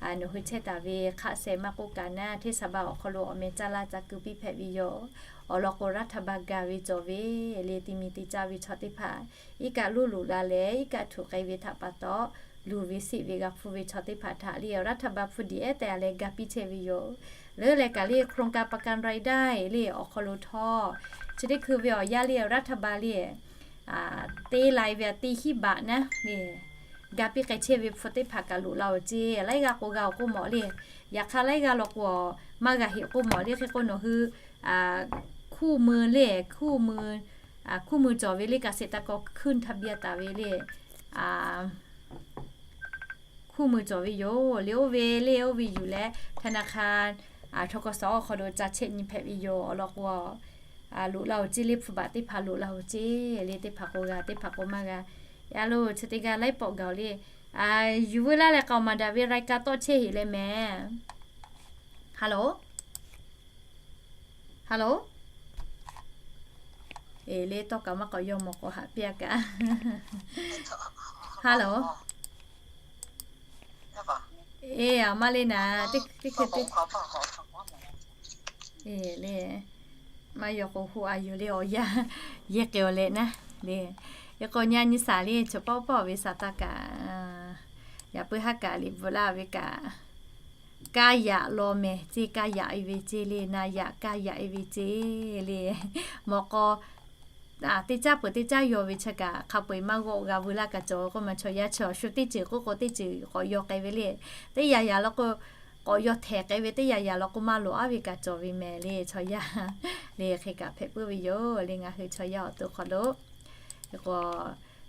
nawˬ hui chehˇ taˍ ve hk'aˆ sheh maˇ k'oˆ kaꞈ naˉ, hteˇ saˍ baˆ awˬ hk'aw lo awˬ meh caˇ laˇ ca keu piˇ hpehꞈ ve yoˬ. Awˬ lawn k'o, raˇ htaˇ ba ga ve cawˬ ve le, ti mi te caˇ ve chaw teˇ hpaˍ iˉ kaˆ luˇ luˬ la leh iˉ kaˆ htuꞈ k'ai ve htaꞈ pa taw, luˬ ve seˆ ve g'a hpfuhˇ ve chaw teˇ hpaˍ htaꞈ le raˇ htaˇ ba hpfuhˇ diꞈ ehˉ tehꞈ a leh ga piˇ chehˇ ve yoˬ. Leuˉ leh kaꞈ le โครงการประกันรายได้ le awˬ hk'aw lo htawˇ, chi teˇ hkui ve awˬ yanˇ le raˇ htaˇ ba le te lai ve a teˇ hiˉ baꞈ naˉ le ga piˇ k'ai chehˇ ve hpu teˇ hpaˍ kaꞈ loꞈ la oˬ ceˇ. Laiˉ g'aˇ k'o g'a oˬ k'oˆ mawˬ le. Yaꞈ hk'aˇ laiˉ g'aˇ law k'o maˇ g'a heꞈ k'oˆ mawˬ le. Hk'e k'o nawˬ hui คู่มือ le, คู่มือ คู่มือ cawˬ ve le kaꞈ sheˍ taˇ k'aw hkuiˇ htaˇ biˇ a taˍ ve le คู่มือ cawˬ ve yoˬ le. Oˇ ve le oˇ ve yuˬ leh ธนาคาร ทกส awˬ hk'aw lo ca chehˇ nyi hpehꞈ ve yoˬ. Awˬ lawn k'o loꞈ la oˬ ceˇ le, hpu baꞈ teˇ hpaˍ loꞈ la oˬ ceˇ le. Teˇ hpaˍ k'o g'a, teˇ hpaˍ k'o maˇ g'a. Yaꞈ lo chi teˇ g'aˇ laiˉ pawˆ gaˬ oˬ le. Yuˬ veu laˇ leh k'aoˍ maˍ daꞈ ve รายการ tawˆ chehˇ heꞈ leh mehˍ. Hello, hello. Eˬ le, tawˇ kaꞈ maˇ k'awꞈ yaw mawˬ k'o haꞈ piˇ a kaꞈ. Hello. Eˬ, aˬ ma le naˍ, teˇ hkui teˇ eˬ le. Maˇ yaw k'o hu a yoˬ le awˬ yanˇ yehˇ k'ai oˬ leh naˉ le. Eˬ k'o nyi a nyi shaˍ le, chaw pawˆ pawˆ ve shaˍ taˇ kaꞈ, yaꞈ puiˉ haˉ kaꞈ liꞈ bvuhꞈ laˇ ve kaꞈ, kaˇ yaꞈ law mehˍ ceˇ, kaˇ yaꞈ e ve ceˇ le, na yaꞈ kaˇ yaꞈ e ve ceˇ le. Mawꞈ k'aw teˇ caˉ peuˬ teˇ caˉ yaw ve chi kaꞈ hk'a peu-eˬ maˇ g'awˆ g'a veu laˇ kaꞈ cawˬ ve k'oˆ ma chaw yaˇ chi awˬ shu teˇ ceuˬ k'oˆ k'o teˇ ceuˬ k'awꞈ yaw k'ai ve le. Teˇ yanˇ yanˇ law k'o k'awꞈ yaw htehˍ k'ai ve, teˇ yanˇ yanˇ law k'o maˇ loꞈ aˉ ve kaꞈ cawˬ ve mehˍ le chaw yaˇ le. Hk'e kaꞈ hpehꞈ puiˉ ve yoˬ le ngaˬ hui chaw yaˇ awˬ to hk'aw lo. Eˬ k'o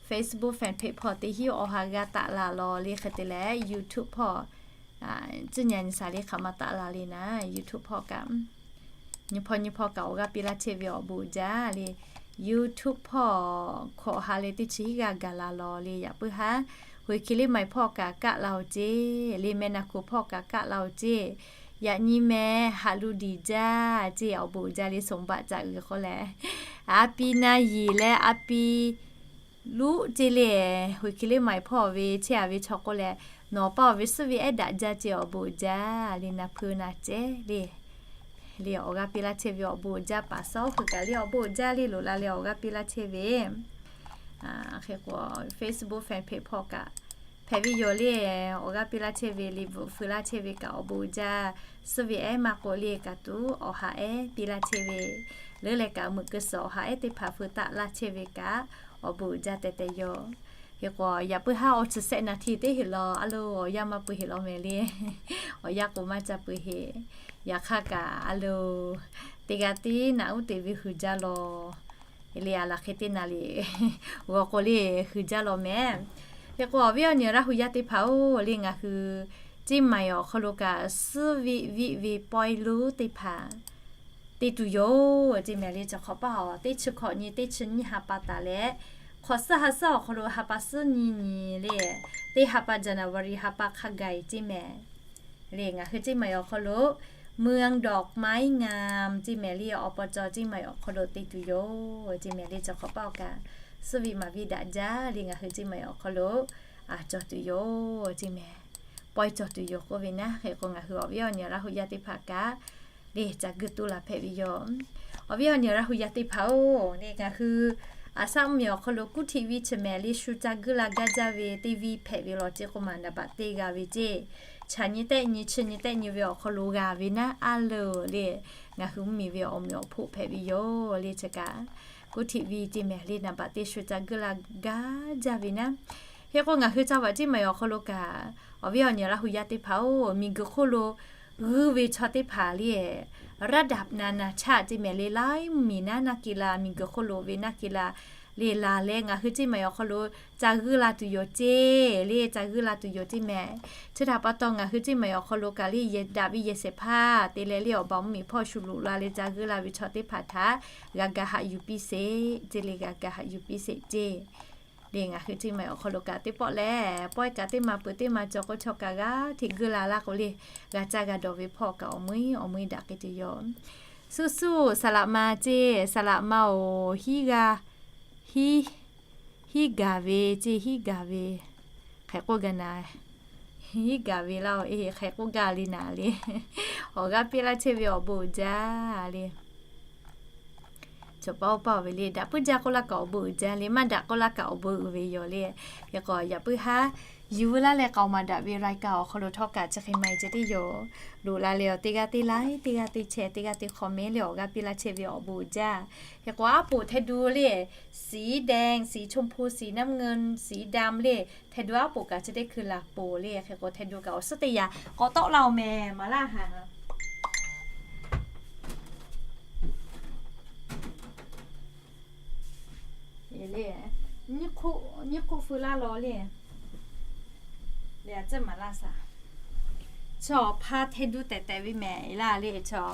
Facebook fan page hpawˇ teˇ hinˉ awˬ ha g'a taꞈ la law le. Hk'e te leh YouTube hpawˇ tcuhˉ nyi a nyi shaˍ le hk'aˬ ma taꞈ la le naˉ, YouTube hpawˇ kaꞈ nyi hpawˇ nyi hpawˇ kaꞈ awˬ g'aˇ piˇ laˇ chehˇ ve awˬ bon jaˇ le. YouTube hpawˇ hkawꞈ ha leh teˇ chi hiˉ g'aˇ gaˬ la law le. Yaꞈ puiˉ haˉ Hk'oˆ hk'e le maiˬ hpawˇ kaꞈ kaˆ la-oˬ ceˇ le, meh na hkoˍ hpawˇ kaꞈ kaˆ la-oˬ ceˇ. Yaꞈ nyi meh haꞈ lu diˬ jaˇ ceˇ, awˬ bon uiˍ jaˇ le, สมบัติ caꞈ uiˍ k'oˆ leh, a pi na yiˍ leh a pi luˉ ceˇ le. Hk'oˆ hk'e le maiˬ hpawˇ ve chehˇ-a ve chaw k'oˆ leh, nawˬ paˇ-oˬ ve suhˉ ve ehˉ daꞈ jaˇ ceˇ, awˬ bon uiˍ jaˇ le, na hpeuˇ na cehˉ le. Le awˬ g'aˇ piˇ laˇ chehˇ ve awˬ bon uiˍ jaˇ, paˍ sawˉ hk'e kaꞈ le awˬ bon uiˍ jaˇ le, loꞈ la leh awˬ g'aˇ piˇ laˇ chehˇ ve. Hk'e k'o Facebook fan page hpawˇ kaꞈ hpehꞈ ve yoˬ le, awˬ g'aˇ piˇ laˇ chehˇ ve le, bvuhꞈ feu laˇ chehˇ ve kaꞈ awˬ bon uiˍ jaˇ, suhˉ ve ehˉ maˇ k'oˆ le kaꞈ tuˬ awˬ ha ehˉ piˇ laˇ chehˇ ve, leuˉ leh kaꞈ meuꞈ keu suhˍ awˬ ha ehˉ teˇ hpaˍ feu taˆ laˇ chehˇ ve kaꞈ awˬ bon uiˍ jaˇ tehꞈ tehꞈ yoˬ. Hk'e k'o yaꞈ puiˉ haˉ awˬ chi sehˆ naˍ htiˇ teˇ heˆ law, a loˍ awˬ yanˇ maˇ pui heˆ law meh le. Awˬ yanˇ k'o maˇ ca pui heˆ. Yaꞈ hk'aˇ kaꞈ a loˍ teˇ g'aˇ tiˉ naꞈ uˉ te ve huiˍ jaˇ law. Le a laˬ hk'e teˇ naˍ riˍ g'aw k'o le huiˍ jaˇ law meh. Hk'e k'o awˬ viˉ awˬ nyi Laˇ hu yaˇ teˇ hpaˍ-oˬ le, ngaˬ hui Ceˇ maiˬ awˬ hk'aw lo kaꞈ suhˉ viˆ viˆ ve pawehˇ lonˉ teˇ hpaˍ te tuˬ yoˬ ceˇ meh le. Chi hk'awꞈ paˇ awˬ teˇ chi hkawꞈ nyi teˇ chi nyiˇ ha pa taˍ leh, hk'awꞈ suhˉ ha suhˉ awˬ hk'aw lo ha pa suhˉ nyi nyi le, teˇ ha pa January ha pa hk'a gaˬ-e ceˇ meh. Le ngaˬ hui Ceˇ maiˬ awˬ hk'aw lo เมืองดอกไม้งาม ceˇ meh le, awˬ pa caw Ceˇ maiˬ awˬ hk'aw lo te tuˬ yoˬ ceˇ meh le. Chi hk'awꞈ paˇ awˬ kaꞈ suhˉ viˆ maˍ viˆ daꞈ jaˇ le, ngaˬ hui Ceˇ maiˬ awˬ hk'aw lo a cawˬ tuˬ yoˬ ceˇ meh. Pawehˇ cawˬ tuˬ yoˬ k'oˆ ve naˉ. Hk'e k'o ngaˬ hui awˬ viˉ awˬ nyi Laˇ hu yaˇ teˇ hpaˍ kaꞈ le ca guiˇ tuˬ laˬ hpehꞈ ve yoˬ. Awˬ viˉ awˬ nyi Laˇ hu yaˇ teˇ hpaˍ-oˬ le, ngaˬ hui a shaˆ mvuhˇ miˬ awˬ hk'aw lo kuˇ htiꞈ viˇ chi meh le shu ca guiˇ la gaˇ jaˇ ve teˇ viˇ hpehꞈ ve law ceˇ k'oˆ maˬ naˍ baꞈ teˇ g'a ve ceˇ. Chaꞈ nyi tehˆ nyi chi nyi tehˆ nyi ve awˬ hk'aw lo g'a ve naˉ a loˍ le, ngaˬ hui mvuhˇ miˬ ve awˬ meꞈ awˬ hpoˆ hpehꞈ ve yoˬ le. Chi kaꞈ kuˇ htiꞈ viˇ ceˇ meh le naˍ baꞈ teˇ shu ca guiˇ la gaˇ jaˇ ve naˉ. Hk'e k'o ngaˬ hui ca vaꞈ Ceˇ maiˬ awˬ hk'aw lo kaꞈ awˬ viˉ awˬ nyi Laˇ hu yaˇ teˇ hpaˍ-oˬ, miˬ guiˬ hk'oˆ lo g'uiˇ ve chaw teˇ hpaˍ le ระดับนานาชาติ ceˇ meh le laiˉ mvuhˇ miˬ naˉ naˇ ke la, miˬ guiˬ hk'oˆ lo ve naˇ ke la le laˬ leh ngaˬ hui Ceˇ maiˬ awˬ hk'aw lo ca g'uiˇ la tuˬ yoˬ ceˇ le, ca g'uiˇ la tuˬ yoˬ ceˇ meh. Chi htaꞈ pa taw ngaˬ hui Ceˇ maiˬ awˬ hk'aw lo kaꞈ le yehˬ daꞈ ve yehˬ shehˍ hpaˇ te leh le awˬ ba mvuhˇ miˬ hpawˇ shu loꞈ la leh ca g'uiˇ la ve chaw teˇ hpaˍ htaꞈ g'a ga haꞈ yuˬ piˇ sheˍ ceˇ le, g'a ga haꞈ yuˬ piˇ sheˍ ceˇ. Le ngaˬ hui Ceˇ maiˬ awˬ hk'aw lo kaꞈ teˇ pawˆ lehˬ pawehˇ kaꞈ teˇ ma peuˬ teˇ ma cawˬ k'o chaw kaꞈ g'aˇ hteꞈ g'uiˇ la laˇ k'o le, g'a caˇ g'a dawˬ ve hpawˇ kaꞈ awˬ meuˇ awˬ meuˇ daꞈ k'ai tuˬ yoˬ. Suˇ suˇ saˍ laꞈ ma ceˇ, saˍ laꞈ ma-oˬ, hiˉ g'a, hiˉ, hiˉ gaˬ ve ceˇ, hiˉ gaˬ ve hk'e k'oˆ gaˇ naˍ, hiˉ gaˬ ve laˇ-oˬ, hk'e k'oˆ gaˇ le naˍ le. Awˬ g'aˇ piˇ laˇ chehˇ ve awˬ bon uiˍ jaˇ le. Chaw paˇ oˇ paˇ-oˬ ve le, daꞈ puiˉ jaˇ k'oˆ laˇ kaꞈ awˬ bon uiˍ jaˇ le, maˇ daꞈ k'oˆ laˇ kaꞈ awˬ bon uiˍ ve yoˬ le. Hk'e k'o yaꞈ puiˉ haˉ yuˬ veu laˇ leh k'aoˍ maˍ daꞈ ve รายการ awˬ hk'aw lo htawˇ kaꞈ chi hk'e maˇ heˆ ceh teˇ yoˬ. Loꞈ la leh awˬ teˇ g'aˇ teˇ like, teˇ g'aˇ teˇ share, teˇ g'aˇ teˇ comment le awˬ g'aˇ piˇ laˇ chehˇ ve awˬ bon uiˍ jaˇ. Hk'e k'o aˉ poꞈ hteh du le สีแดง สีชมพู สีน้ำเงิน สีดำ le hteh du aˉ poꞈ kaꞈ chi teˇ hkui laˬ poˬ le. Hk'e k'o hteh du kaꞈ awˬ suhˉ teˇ yaꞈ k'awꞈ tawˆ laˇ-oˬ meh maˍ laˇ haˍ. Nyiˇ hk'oˆ feu laˇ law le. Leh a tcuhˉ maˍ laˇ shaˍ. Chaw hpa hteh du tehˬ tehˬ ve mehˍ laˇ le chaw.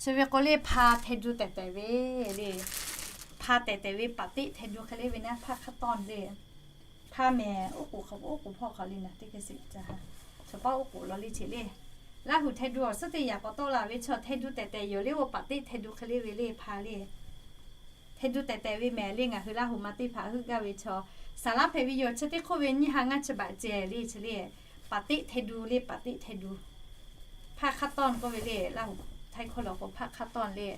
Chi ve k'o le hpa hteh du tehˬ tehˬ ve le. Hpa tehˬ tehˬ ve paˍ teˆ hteh du hk'e le ve naˉ, hpaˇ hk'aˇ tawˇ le. Hpa mehˍ oˉ k'oˍ hk'aw oˉ k'oˍ hpawˇ hk'aw le naˉ teˇ hkui sheˍ ca ha. Chaw paˇ oˉ k'oˍ law le che le. Laˇ hu hteh du awˬ suhˉ teˇ yaꞈ k'awꞈ tawˆ la ve chaw hteh du tehˬ tehˬ yoˬ le, oˇ paˍ teˆ hteh du hk'e le ve le hpa le. Hteh du tehˬ tehˬ ve mehˍ le ngaˬ hui Laˇ hu ma teˇ hpaˍ heuˆ gaˇ ve chaw. Saˍ laˉ hpehꞈ ve yoˬ, chi teˇ hk'oˆ ve nyiˇ ha ngaˇ chi baꞈ ceh le chi le. Paˍ teˆ hteh du le, paˍ teˆ hteh du. Hpaˇ hk'aˇ tawˇ k'oˆ ve le, Laˇ hu htaiˇ hkawˇ law k'o hpaˇ hk'aˇ tawˇ le.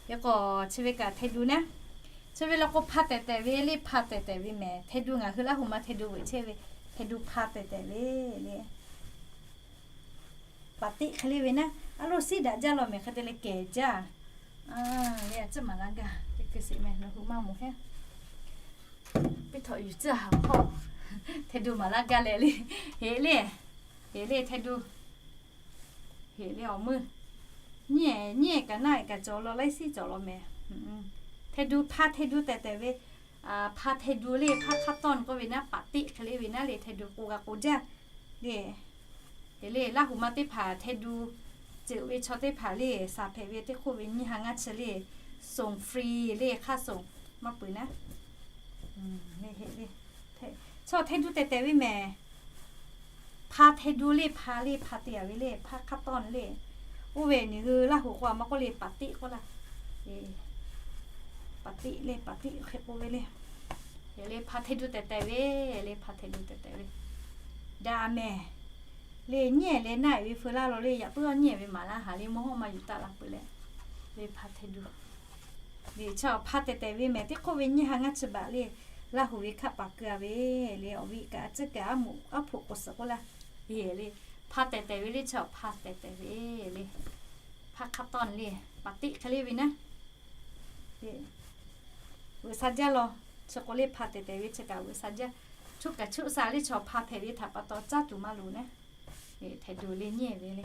Hk'e k'o chi ve kaꞈ hteh du naˉ. Chi ve law k'o hpa tehˬ tehˬ ve le, hpa tehˬ tehˬ ve mehˍ. Hteh du ngaˬ hui Laˇ hu ma hteh du veuꞈ chehˇ ve, hteh du hpa tehˬ tehˬ ve le. Paˍ teˆ hk'e le ve naˉ, a loˇ siˉ daꞈ jaˇ law mehˍ hk'e te leh kehˬ jaˇ. Le a tcuhˉ maˍ laˇ gaˇ, teˇ hkui sheˍ mehˍ nawˬ hui maˇ moˍ heˉ. Piˇ htawꞈ yuˬ tcuhˉ haˍ hpawˇ hteh du maˍ laˇ gaˇ leh le. Heˍ le, heˍ le hteh du. Heˍ le awˬ meuˇ. Nyiˇ, nyiˇ kaꞈ naˆ kaꞈ cawˬ law, laiˉ siˉ cawˬ law mehˍ. Hteh du hpa hteh du tehˬ tehˬ ve, hpa hteh du le, hpaˇ hk'aˇ tawˇ k'oˆ ve naˉ, paˍ teˆ hk'e le ve naˉ le hteh du k'o g'a k'o jaˇ. Le, heˍ le Laˇ hu ma teˇ hpaˍ hteh du Ceuˬ ve chaw teˇ hpaˍ le, saˍ hpehꞈ ve teˇ hk'oˆ ve nyiˇ ha ngaˇ chi le, ส่งฟรี le hk'aˇ ส่ง maˇ peuˬ naˉ. Chaw hteˇ du tehˬ tehˬ ve mehˬ. Hpa hteˇ du le, hpa le, hpa te a ve le, hpa hk'aˇ tawˇ le. Oˇ ve nyi hui Laˇ huˍ k'o a maˇ k'oˆ le, ปาติ๊ก k'oˆ laˇ. ปาติ๊ก le, ปาติ๊ก hk'e k'oˆ ve le. Le hpa hteˇ du tehˬ tehˬ ve, le hpa hteˇ du tehˬ tehˬ ve. Daꞈ mehˬ. Le nyiˇ ehˍ leh naˆ ehˍ ve feu laˇ lo le, yaꞈ puiˉ awˇ nyiˇ ehˍ ve maˍ laˇ haˍ le, mawˇ hawˇ maˇ yuˬ taˆ la peuˬ leh, le hpa hteˇ du. Le chaw hpa tehˬ tehˬ ve mehˬ, teˇ hk'oˆ ve nyiˇ ha ngaˇ chi baꞈ le, Laˇ huˍ ve hkaˆ paˍ keu a ve, le awˬ viˉ kaꞈ a ciˉ kaꞈ aˉ hpoꞈ k'oˍ suhˍ k'oˆ laˇ. Le hpa tehˬ tehˬ ve le, chaw hpa tehˬ tehˬ ve le. Hpa hk'aˇ tawˇ le, ปาติ๊ก hk'e le ve naˉ. Veuꞈ sha jaˇ law, chi k'o le hpa tehˬ tehˬ ve chi kaꞈ veuꞈ sha jaˇ. Choˆ kaꞈ choˆ sha le, chaw hpa hpehꞈ ve htaꞈ pa taw caˇ tuˬ maˇ loˍ naˉ. Hteˇ du le nyiˇ ehˍ ve le.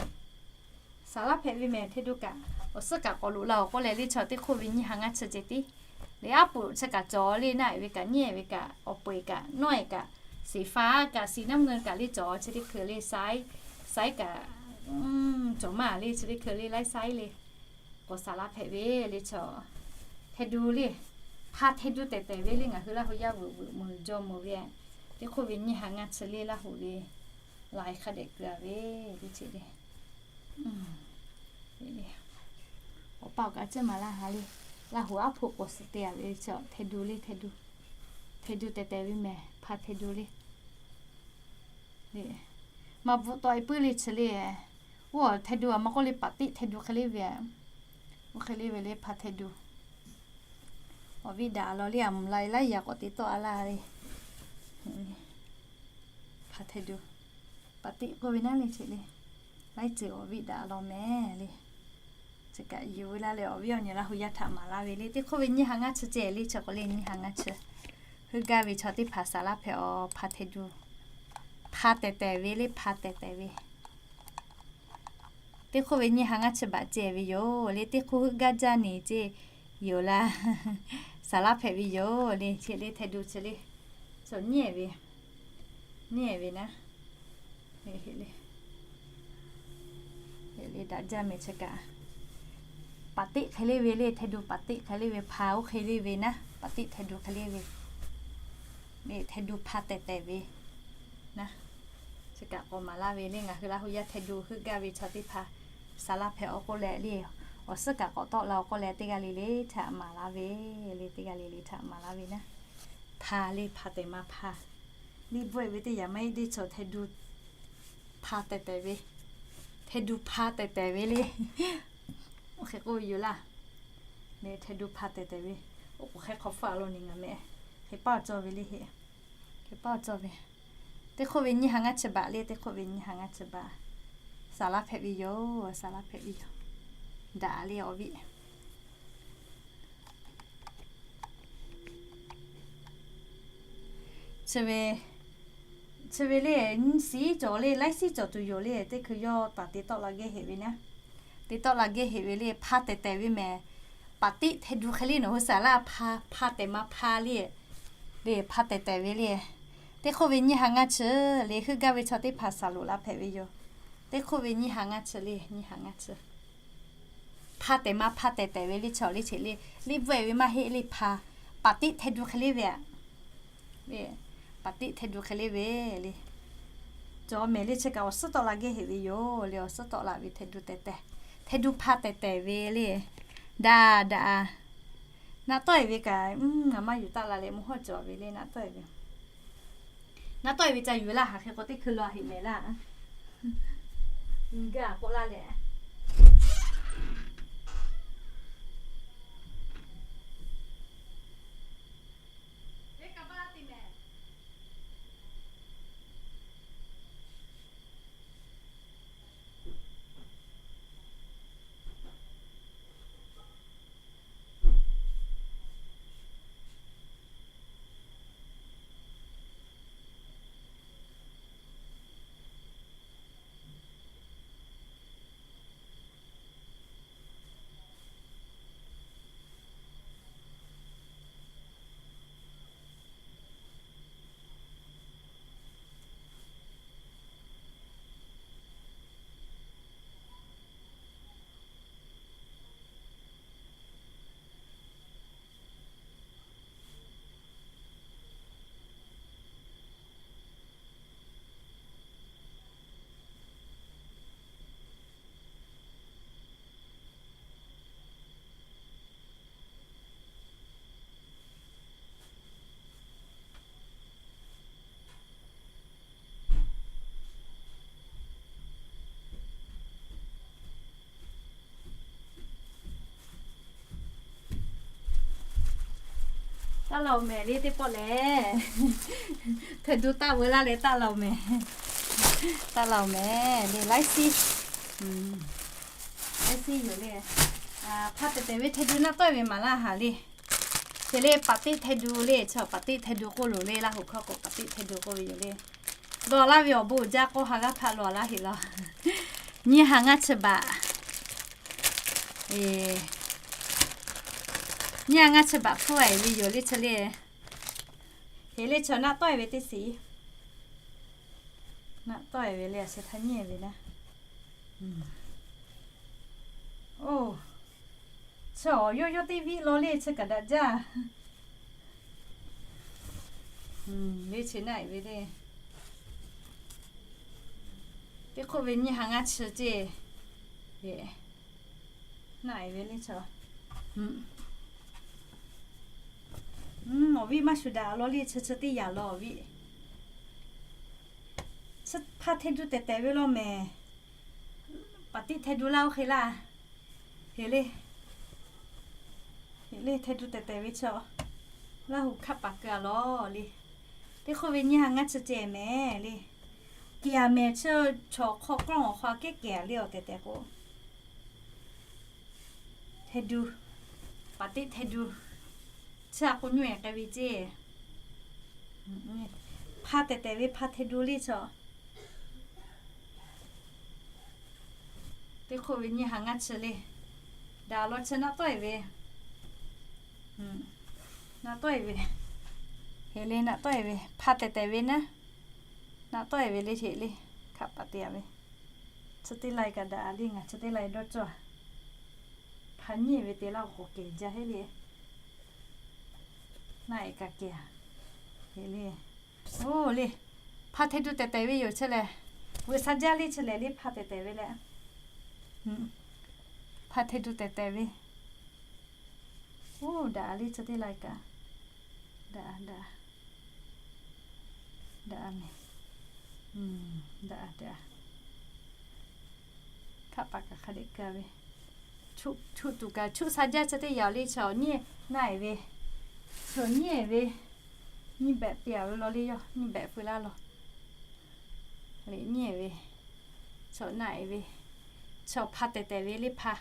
Saˍ laˇ hpehꞈ ve mehˬ hteˇ du kaꞈ, awˬ suhˉ kaꞈ k'awꞈ loꞈ la awˬ k'oˆ leh le, chaw teˇ hk'oˆ ve nyiˇ ha ngaˇ chi ceh tiˉ. Le aˉ poꞈ chi kaꞈ cawˬ le, naˆ ehˍ ve kaꞈ nyiˇ ehˍ ve kaꞈ awˬ peu eˬ kaꞈ nawˉ ehˍ kaꞈ, สีฟ้า kaꞈ สีน้ำเงิน kaꞈ le cawˬ, chi teˇ hkui le saiˉ, saiˉ kaꞈ cawˬ maˇ le, chi teˇ hkui le laiˉ saiˉ le. K'awꞈ saˍ laˇ hpehꞈ ve le chaw. Hteˇ du le, hpa hteˇ du tehˬ tehˬ ve le, ngaˬ hui Laˇ huˍ yaˇ veuꞈ veuꞈ meuˍ jaw meuˍ ve, teˇ hk'oˆ ve nyiˇ ha ngaˇ chi le Laˇ huˍ le, lai hk'a dehꞈ keu a ve le chi le. Awˬ pa awˬ kaꞈ a ciˉ maˍ laˇ haˍ le, Laˇ huˍ aˉ hpoꞈ k'oˍ suhˍ te a ve le chaw. Hteˇ du le, hteˇ du, hteˇ du tehˬ tehˬ ve mehˬ, hpa hteˇ du le. Maˇ bvuhˆ tawˆ e puiˉ le chi le. Oˇ hteˇ du a maˇ k'oˆ le, ปาติ๊ก hteˇ du hk'e le ve. Oˇ hk'e le ve le hpa hteˇ du. Awˬ viˉ daꞈ law le, a mvuhˬ la e laiˉ yaꞈ k'awꞈ te tawˆ a laˇ le. Hpa hteˇ du, ปาติ๊ก k'oˆ ve naˉ le chi le. Laiˉ ceuˬ awˬ viˉ daꞈ law mehˍ le. Chi kaꞈ yuˬ ve laˇ leh awˬ viˉ awˬ nyi Laˇ huˍ yaˇ htaꞈ maˍ laˇ ve le, teˇ hk'oˆ ve nyiˇ ha ngaˇ chi ceh le, chaw k'o le nyiˇ ha ngaˇ chi. Heuˆ gaˇ ve chaw teˇ hpaˍ saˍ laˇ hpehꞈ awˬ, hpa hteˇ du, hpa tehˬ tehˬ ve le, hpa tehˬ tehˬ ve. Teˇ hk'oˆ ve nyiˇ ha ngaˇ chi baꞈ ceh ve yoˬ le, teˇ hk'oˆ heuˆ gaˇ jaˇ ne ceh yoˬ laˇ. Saˍ laˇ hpehꞈ ve yoˬ le, chi le hteˇ du chi le. Chaw nyiˇ ehˍ ve, nyiˇ ehˍ ve naˉ. Le daꞈ jaˇ mehˍ chi kaꞈ. ปาติ๊ก hk'e le ve le, hteˇ du ปาติ๊ก hk'e le ve, hpa oˇ hk'e le ve naˉ, ปาติ๊ก hteˇ du hk'e le ve. Le hteˇ du hpa tehˬ tehˬ ve naˉ. Chi kaꞈ k'awꞈ maˍ laˇ ve le, ngaˬ hui Laˇ huˍ yaˇ hteˇ du heuˆ gaˇ ve chaw teˇ hpaˍ saˍ laˇ hpehꞈ awˬ k'oˆ leh le, awˬ suhˉ kaꞈ k'awꞈ tawˆ la awˬ k'oˆ leh teˇ g'aˇ le le htaꞈ maˍ laˇ ve le, teˇ g'aˇ le le htaꞈ maˍ laˇ ve naˉ. Hpa le hpa tehˬ ma hpa. Liˇ bvuhˆ e ve teˇ yanˇ maˇ heˆ le, chaw hteˇ du hpa tehˬ tehˬ ve, hteˇ du hpa tehˬ tehˬ ve le. Oˇ hk'e k'oˆ ve yoˬ laˇ. Le hteˇ du hpa tehˬ tehˬ ve. Oˇ k'oˍ hk'e hk'aw hpfuhˇ a lo ni ngaˬ meh hk'e paˇ cawˇ ve le heˆ. Hk'e paˇ cawˇ ve. Teˇ hk'oˆ ve nyiˇ ha ngaˇ chi baꞈ le, teˇ hk'oˆ ve nyiˇ ha ngaˇ chi baꞈ. Saˍ laˇ hpehꞈ ve yoˬ, saˍ laˇ hpehꞈ ve yoˬ. Daꞈ le awˬ viˉ. Chi ve, chi ve le, nyiˇ siˉ cawˬ le, laiˉ siˉ cawˬ tuˬ yoˬ le, teˇ hkui yawˇ taˍ te tawˆ la gehˇ heꞈ ve naˉ. Te tawˆ la gehˇ heꞈ ve le, hpa tehˬ tehˬ ve mehˍ. ปาติ๊ก hteˇ du hk'e le nawˬ hui saˍ laˇ hpa, hpa tehˬ ma hpa le. Le hpa tehˬ tehˬ ve le. Teˇ hk'oˆ ve nyiˇ ha ngaˇ chi le, heuˆ gaˇ ve chaw teˇ hpaˍ saˍ loꞈ la hpehꞈ ve yoˬ. Teˇ hk'oˆ ve nyiˇ ha ngaˇ chi le, nyiˇ ha ngaˇ chi. Hpa tehˬ ma hpa tehˬ tehˬ ve le, chaw le cheꞈ le, liˇ bvuhˆ e ve maˇ heˆ le hpa. ปาติ๊ก hteˇ du hk'e le ve aꞈ. ปาติ๊ก hteˇ du hk'e le ve le. Cawˬ mehˍ le chi kaꞈ awˬ suhˉ tawˆ la gehˇ heꞈ ve yoˬ le, awˬ suhˉ tawˆ la ve hteˇ du tehˬ tehˬ. Hteˇ du hpa tehˬ tehˬ ve le. Daꞈ daꞈ. Naˆ tawˆ e ve kaꞈ, ngaˬ maˇ yuˬ taˆ la leh mvuhˇ hawˉ cawˬ ve le, naˆ tawˆ e ve. Naˆ tawˆ e ve ca yuˬ laˇ, hk'aˬ hk'e k'o teˇ hkui lo a heꞈ mehˍ laˇ. Gaˇ k'oˆ laˇ leh. Taˇ laˬ mehˍ le teˇ pawˆ lehˬ. Hpehꞈ du taˆ veu laˇ leh taˆ laˬ mehˍ. Taˆ laˬ mehˍ le laiˉ siˉ. Laiˉ siˉ yoˬ le. Hpa tehˬ tehˬ ve hpehꞈ du naˆ tawˆ ve maˍ laˇ haˍ le. Hk'e le paˍ teˆ hpehꞈ du le, chaw paˍ teˇ hpehꞈ du k'oˆ loˬ le, Laˇ huˍ hkawˇ k'o paˍ teˇ hpehꞈ du k'oˆ ve yoˬ le. Dawˬ laˇ ve awˬ bon uiˍ jaˇ k'oˆ ha g'aˇ hpaˆ lawˬ laˇ heˆ law. Nyiˇ ha ngaˇ chi baꞈ. Nyiˇ ha ngaˇ chi baꞈ hpfuhˇ-e ve yoˬ le chi le. Heˍ le chaw naˆ tawˆ-e ve teˇ shiˍ. Naˆ tawˆ-e ve le a sheh htaˇ nyiˇ-e ve naˆ. Oˇ, chi awˬ yawˇ yawˇ teˇ viˆ law le chi kaꞈ daꞈ jaˇ. Le chi naˆ-e ve le. Teˇ hk'oˆ ve nyiˇ ha ngaˇ chi ceˇ. Naˆ-e ve le chaw. Awˬ viˉ maˇ shuˍ daꞈ law le chi chi teˇ yaꞈ law awˬ viˉ. Chi hpa hte du tehˬ tehˬ ve law mehˍ. Paˍ tiˆ hte du laˇ oˇ hk'e laˇ. Heˍ le. Heˍ le hte du tehˬ tehˬ ve chaw. Laˇ huˍ hkaˆ paˍ keu-a law le. Teˇ hk'oˆ ve nyiˇ ha ngaˇ chi ceh mehˍ le. Kehˬ-a mehˍ chi chaw hk'aw kawˇ awˬ hk'aw kehˉ kehˬ-a le awˬ tehˬ tehˬ k'o. Hte du. Paˍ tiˆ hte du. Chi a k'o nyuˇ-e k'ai ve ceˇ. Hpa tehˬ tehˬ ve hpa hte du le chaw. Teˇ hk'oˆ ve nyiˇ ha ngaˇ chi le. Daꞈ law chi naˆ tawˆ-e ve. Naˆ tawˆ-e ve. Heˍ le naˆ tawˆ-e ve hpa tehˬ tehˬ ve naˆ. Naˆ tawˆ-e ve le heˍ le. Hkaˆ paˍ te-a ve. Chi teˇ lai kaꞈ daꞈ le ngaˬ chi teˇ lai dawˇ cawˇ-a. Hpa nyiˇ-e ve te laˇ k'o k'awꞈ kehˬ jaˇ heˆ le. Naˆ-e kaꞈ kehˬ-a. Heˍ le. Oˇ le. Hpa hte du tehˬ tehˬ ve yoˬ chi lehˬ. Veuꞈ sha jaˇ le chi lehˬ le hpa tehˬ tehˬ ve leh. Hpa hte du tehˬ tehˬ ve. Oˇ daꞈ le chi teˇ lai kaꞈ. Daꞈ daꞈ. Daꞈ mehˍ. Daꞈ daꞈ. Hkaˆ paˍ kaꞈ hk'a dehꞈ keu ve. Chuˆ tuˬ kaꞈ chuˆ sha jaˇ chi teˇ yaꞈ le chaw nyiˇ naˆ-e ve. Chaw nyiˇ-e ve. Nyiˇ behꞈ te-a ve law le yawˇ nyiˇ behꞈ feu laˇ law. Liꞈ nyiˇ-e ve. Chaw naˆ-e ve. Chaw hpa tehˬ tehˬ ve le hpa.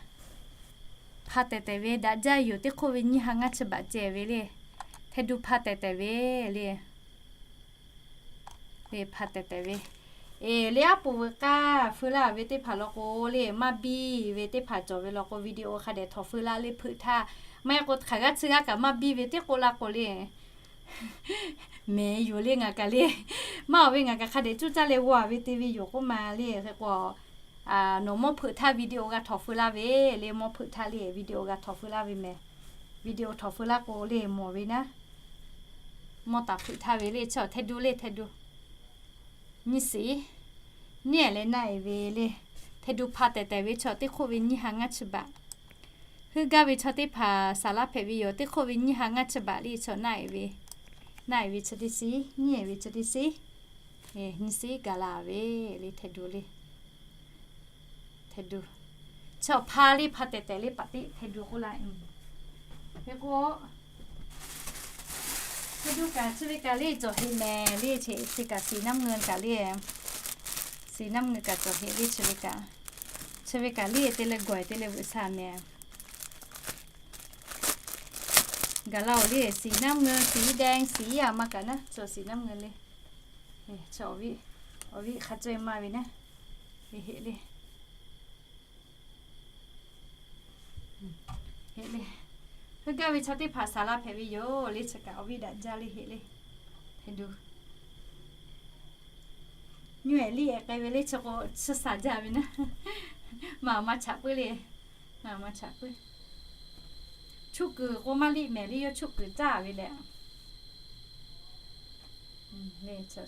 Hpa tehˬ tehˬ ve daꞈ jaˇ yoˬ teˇ hk'oˆ ve nyiˇ ha ngaˇ chi baꞈ ceh ve le. Hte du hpa tehˬ tehˬ ve le. Le hpa tehˬ tehˬ ve. Eˬ le aˉ poꞈ veuꞈ k'aˇ feu laˇ ve teˇ hpaˍ law k'o le maˇ biˇ ve teˇ hpaˍ cawˬ ve law k'o video hk'a dehꞈ htawnˍ feu laˇ le hpeuꞈ htaˇ. Maˇ heˆ k'o hk'aˬ g'aˇ tsuhˇ g'aˇ kaꞈ maˇ biˇ ve teˇ k'oˆ laˇ k'o le. Mehˍ yoˬ le ngaˬ kaꞈ le. Maˇ awˬ ve ngaˬ kaꞈ hk'a dehꞈ cuˇ caˇ leh g'aw-a ve te ve yoˬ k'oˆ ma le hk'e k'o. Nawˬ mawˇ hpeuꞈ htaˇ video g'a htawnˍ feu laˇ ve le mawˇ hpeuꞈ htaˇ le video g'a htawnˍ feu laˇ ve mehˍ. Video htawnˍ feu laˇ k'o le mawˬ ve naˉ. Mawˇ taˍ hpeuꞈ htaˇ ve le chaw hte du le hte du. Nyiˇ shiˍ. Nyiˇ-e leh naˆ-e ve le. Hte du hpa tehˬ tehˬ ve chaw teˇ hk'oˆ ve nyiˇ ha ngaˇ chi baꞈ. Heuˆ gaˇ ve chaw teˇ hpaˍ saˍ laˇ hpehꞈ ve yoˬ teˇ hk'oˆ ve nyiˇ ha ngaˇ chi baꞈ le chaw naˆ-e ve. Naˆ-e ve chi teˇ shiˍ nyiˇ-e ve chi teˇ shiˍ. Nyiˇ shiˍ gaˬ la ve le hte du le. Hte du. Chaw hpa le hpa tehˬ tehˬ le paˍ teˇ hte du k'oˆ laˇ. Hk'e k'o, hte du kaꞈ chi ve kaꞈ le cawˬ heˆ mehˍ le chi kaꞈ siˍ naˉ mneu kaꞈ le. Siˍ naˉ mneu kaꞈ cawˬ heˆ le chi ve kaꞈ. Chi ve kaꞈ le te leh gawˬ-e te leh veuꞈ sha mehˍ. Gaˬ la-oˬ le siˍ naˉ mneu siˍ deh siˍ a ma kaꞈ naˉ cawˬ siˍ naˉ mneu le. Chaw awˬ viˉ, awˬ viˉ hk'a caweh maˇ ve naˉ. Heˆ le. Heˆ le. Heuˆ gaˇ ve chaw teˇ hpaˍ saˍ laˇ hpehꞈ ve yoˬ le chi kaꞈ awˬ viˉ daꞈ jaˇ le heˆ le. Hte du. Nyu-ehˍ liˇ-ehˍ k'ai ve le chi k'o chi saˍ jaˇ ve naˉ. Maˇ maˇ chaꞈ puiˉ le. Maˇ maˇ chaꞈ puiˉ. Chuˇ kuiˬ k'o maˇ liˇ mehˍ le yawˇ chuˇ kuiˬ caˇ ve leh.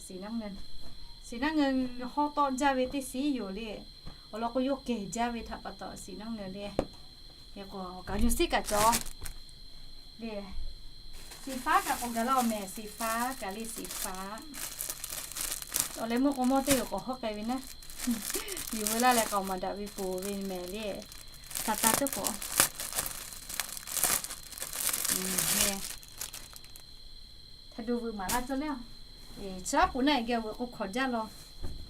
Siˍ naˉ mneu, siˍ naˉ mneu hawˉ tawˆ jaˇ ve teˇ siˍ yoˬ le. Awˬ lawn k'o yawˇ kehˬ jaˇ ve htaꞈ pa taw siˍ naˉ mneu le. Hk'e k'o kaꞈ nyu siˉ kaꞈ cawˬ le. Siˍ faˉ kaꞈ k'awꞈ gaˬ laˇ-oˬ mehˍ, siˍ faˉ kaꞈ le siˍ faˉ. Awˬ leh meuˇ k'o mawˇ teˇ g'uiˬ k'awꞈ hawˉ k'ai ve naˉ. Yuˬ veu laˇ leh k'aoˍ maˍ daꞈ ve poˬ ve mehˍ le. Saˍ taˍ teˇ k'awꞈ. Mehˍ. Hk'e do veuꞈ maˍ laˇ cawˇ le. Chi aˉ poꞈ naˆ e geh veuꞈ k'o hkawˍ jaˇ law.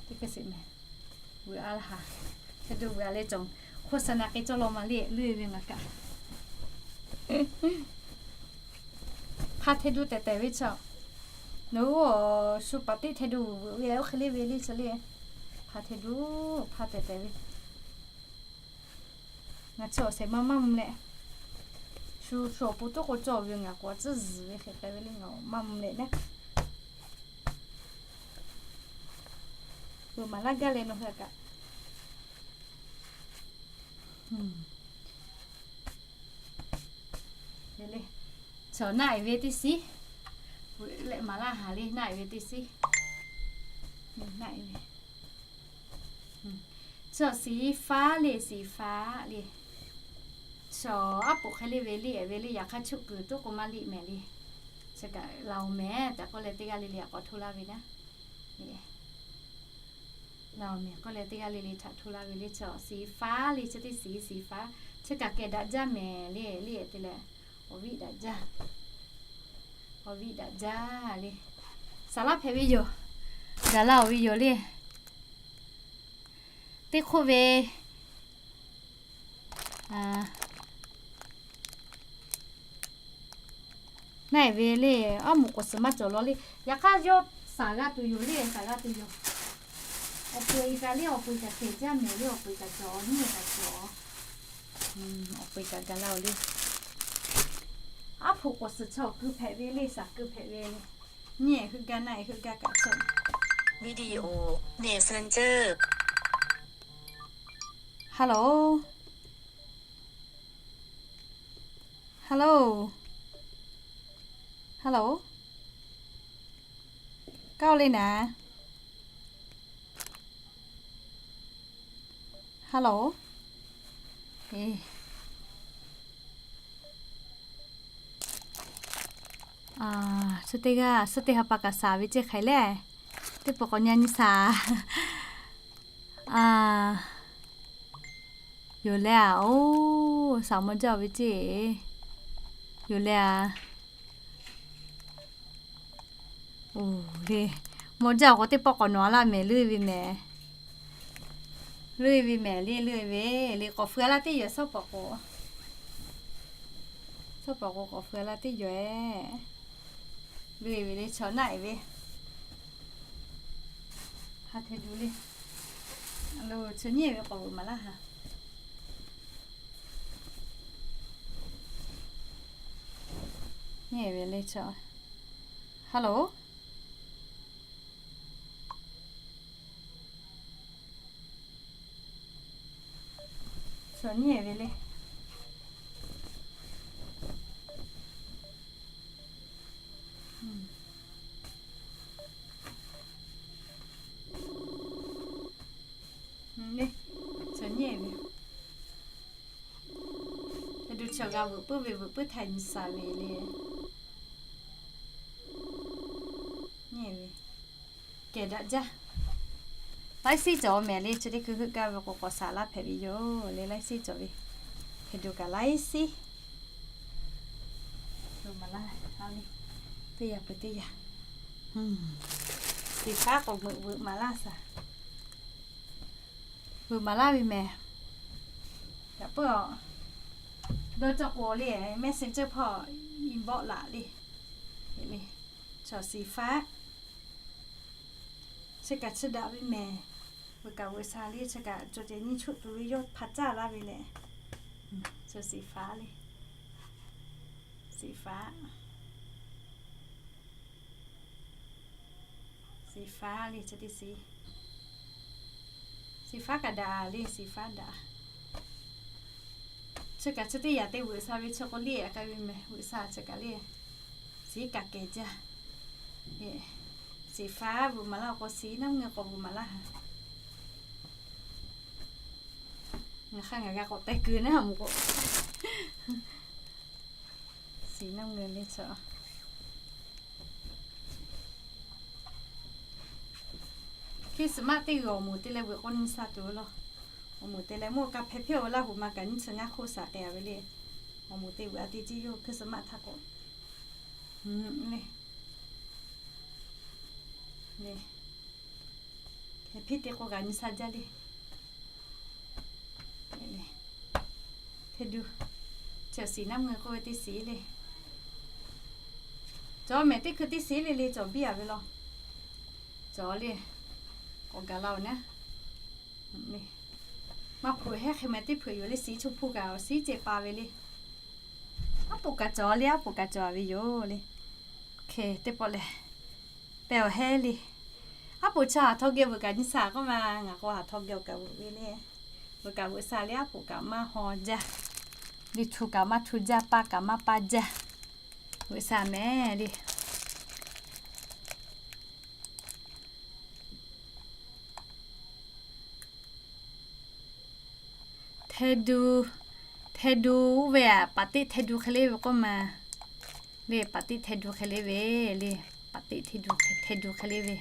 Teˇ hk'e sheˍ mehˍ. Veuꞈ a laˇ ha. Hk'e do veuꞈ a leh cawˬ hk'oˆ sa na k'e cawˇ law ma le, leuˇ ve ngaˬ kaꞈ. Hk'a hteˇ do tehˬ tehˬ ve chaw. Nawˬ hui shu paˍ teˇ hteˇ do veuꞈ ve oˇ hk'e le ve le chaw le. Hk'a hteˇ do, hk'a tehˬ tehˬ ve. Ngaˬ chi awˬ shehˍ ma maˇ mvuh leh, shu shu awˬ pon toˉ k'o cawˬ ve ngaˬ k'awꞈ tcuhˉ zuhˬ ve hk'e k'ai ve le, ngaˬ maˇ mvuh leh naˉ. Veuꞈ maˍ laˇ gaˇ leh nawˬ hui kaꞈ. Chaw naˆ e ve teˇ shiˉ. Veuꞈ leh maˍ laˇ ha le, naˆ e ve teˇ shiˉ. Naˆ e ve. Chaw สีฟ้า le, สีฟ้า le. Chaw aˉ poꞈ hk'e le ve liˇ e ve le, yaꞈ hk'aˇ choˆ kuiˬ toˉ k'o maˇ liˇ mehˍ le. Chi kaꞈ laˬ oˬ mehˍ tehꞈ k'oˆ leh teˇ g'aˇ le le htaꞈ k'awꞈ hto laˇ ve naˉ. Laˬ oˬ mehˍ k'oˆ leh teˇ g'aˇ le le htaꞈ hto laˇ ve le, chaw สีฟ้า le, chi teˇ shiˉ สีฟ้า. Chi kaꞈ kehˬ daꞈ jaˇ mehˍ le, liˇ e te leh. Awˬ viˉ daꞈ jaˇ. Awˬ viˉ daꞈ jaˇ le. Saˍ laˇ hpehꞈ ve yoˬ. Gaˬ la oˬ ve yoˬ le. Teˇ hk'oˆ ve naˆ e ve le, aˉ moˍ k'oˍ suhˍ maˇ cawˬ law le. Yaꞈ hk'aˇ yawˇ saˍ g'a tuˬ yoˬ le, saˍ g'a tuˬ yoˬ. Awˬ peuˬ e kaꞈ le, awˬ peuˬ e kaꞈ kehˬ jaˇ mehˍ le, awˬ peuˬ e kaꞈ cawˬ, nyiˇ e kaꞈ cawˬ. Awˬ peuˬ e kaꞈ gaˬ la oˬ le. Aˉ hpoꞈ k'oˍ suhˍ chaw kuiˬ hpehꞈ ve le, saˍ kuiˬ hpehꞈ ve le. Nyiˇ e heuˆ gaˇ naˆ e heuˆ gaˇ kaꞈ cawˬ. Video Messenger. Hello. Hello. Hello. Kaˇ le naˍ. Hello. Suh teˇ g'aˇ, suh teˇ ha pa kaꞈ saˍ ve ceˇ hk'aiˬ le. Teˇ pawˆ k'awꞈ nyi nyi saˍ. Yoˬ leh a, oˬ, saˍ maw jaˇ ve ceˇ. Yoˬ leh a. Oˬ le, maw jaˇ k'o teˇ pawˆ k'awꞈ nawˬ a laˇ mehˍ, leuˇ ve mehˍ. Leuˇ ve mehˍ le, leuˇ ve le, k'awꞈ feu a laˇ teˇ yoˬ, shawˉ pawˍ k'o. Shawˉ pawˍ k'o k'awꞈ feu a laˇ teˇ yoˬ e. Leuˇ ve le, chaw naˆ e ve. Hk'a hteˇ du le. Lo chaw nyiˇ e ve k'awꞈ veuꞈ maˍ laˇ ha. Nyiˇ e ve le chaw. Hello. Chaw nyiˇ e ve le. Chaw nyiˇ e ve. Hk'e du chaw g'a veuꞈ puiˉ ve, veuꞈ puiˉ htaiˍ nyi saˍ ve le. Nyiˇ e ve. Kehˬ daꞈ jaˇ. Laiˉ siˉ cawˬ mehˍ le, chi teˇ hkui heuˆ gaˇ ve k'o k'awꞈ saˍ laˇ hpehꞈ ve yoˬ le, laiˉ siˉ cawˬ ve. Hk'e duˬ kaꞈ laiˉ siˉ. Teˇ yanˇ peuˬ teˇ yanˇ. Teˇ faˉ k'awꞈ veuꞈ veuꞈ maˍ laˇ saˍ. Veuꞈ maˍ laˇ ve mehˍ. Yaꞈ puiˉ a, dawˇ cawˇ k'o le, messenger hpawˇ inbox laꞈ le. Chaw สีฟ้า. Chi kaꞈ chi daꞈ ve mehˍ. Veuꞈ kaꞈ veuꞈ sha le, chi kaꞈ cawˬ ceh nyiˇ choˆ tuˬ ve yawˇ hpa caˇ laˇ ve leh. Chaw สีฟ้า le. สีฟ้า. สีฟ้า le, chi teˇ shiˉ. สีฟ้า kaꞈ daꞈ le, สีฟ้า daꞈ. Chi kaꞈ chi teˇ yanˇ te veuꞈ sha ve chi k'o le, a k'ai ve mehˍ, veuꞈ sha chi kaꞈ le. สี kaꞈ kehˬ jaˇ. สีฟ้า veuꞈ maˍ laˇ k'o สีน้ำเงิน k'awꞈ veuꞈ maˍ laˇ ha. Ngaˬ hk'a ngaˬ g'a k'awꞈ teh keu naˉ mvuh k'o. สีน้ำเงิน le chaw. Christmas teˇ g'aˇ awˬ moˍ te leh veuꞈ k'o nyi sha tuˬ ve law. Awˬ moˍ te leh mawˇ ka hpeh hpehˇ-oˬ ve Laˇ huˍ ma kaꞈ nyiˇ chi ngaˇ hk'oˆ shaˍ k'ai-a ve le. Awˬ moˍ te veuꞈ a te ceˇ yoˬ Christmas htaˇ k'o. Le. le, hk'e hpiˇ teˇ k'o kaꞈ nyi sha jaˇ le. Hteˇ duˇ, chi siˍ naˉ mui k'oˆ ve teˇ siˍ le. Cawˬ mehˍ teˇ hkui teˇ siˍ le le cawˬ biˇ a ve law. Cawˬ le, k'awꞈ gaˬ la-oˬ naˉ. Maˇ hpu hehˉ hk'e mehˍ teˇ hpu yoˬ le, siˍ chaw hpu kaꞈ awˬ siˍ ceh pa ve le. Aˉ poꞈ kaꞈ cawˬ le, aˉ poꞈ kaꞈ cawˬ a ve yoˬ le. Hk'e teˇ pawˆ lehˬ, pehˬ awˬ hehˉ le. Aˉ poꞈ chaw haˍ htawˇ geh veuꞈ kaꞈ nyi sha k'oˆ ma, ngaˬ k'o haˍ htawˇ geh awˬ kaꞈ veuꞈ ve le. Veuꞈ kaꞈ veuꞈ sha le, aˉ poꞈ kaꞈ maˇ haw jaˇ. Liꞈ htu kaꞈ maˇ htu jaˇ, paˇ kaꞈ maˇ paˇ jaˇ. Veuꞈ sha mehˍ le. Hteˇ duˇ, hteˇ duˇ oˇ ve aꞈ, paˍ teˆ hteˇ duˇ hk'e le ve k'oˆ ma. Le paˍ teˆ hteˇ duˇ hk'e le ve, le paˍ teˆ hteˇ duˇ hk'e le ve.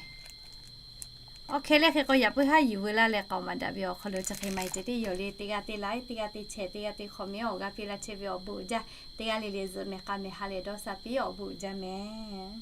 Awˬ hk'e lehˬ hk'e k'o yaꞈ puiˉ haˉ yuˬ veu laˇ leh k'aoˍ maˍ daꞈ ve awˬ hk'aw lo chi hk'e maˇ heˆ ceh teˇ yoˬ le. Teˇ g'aˇ teˇ laiˉ, teˇ g'aˇ teˇ chehˇ, teˇ g'aˇ teˇ comment awˬ g'aˇ piˇ laˇ chehˇ ve awˬ bon uiˍ jaˇ. Teˇ g'aˇ le le zuhꞈ mehˍ k'a mehˍ ha lehˬ dawˇ sha piˇ awˬ bon uiˍ jaˇ mehˍ.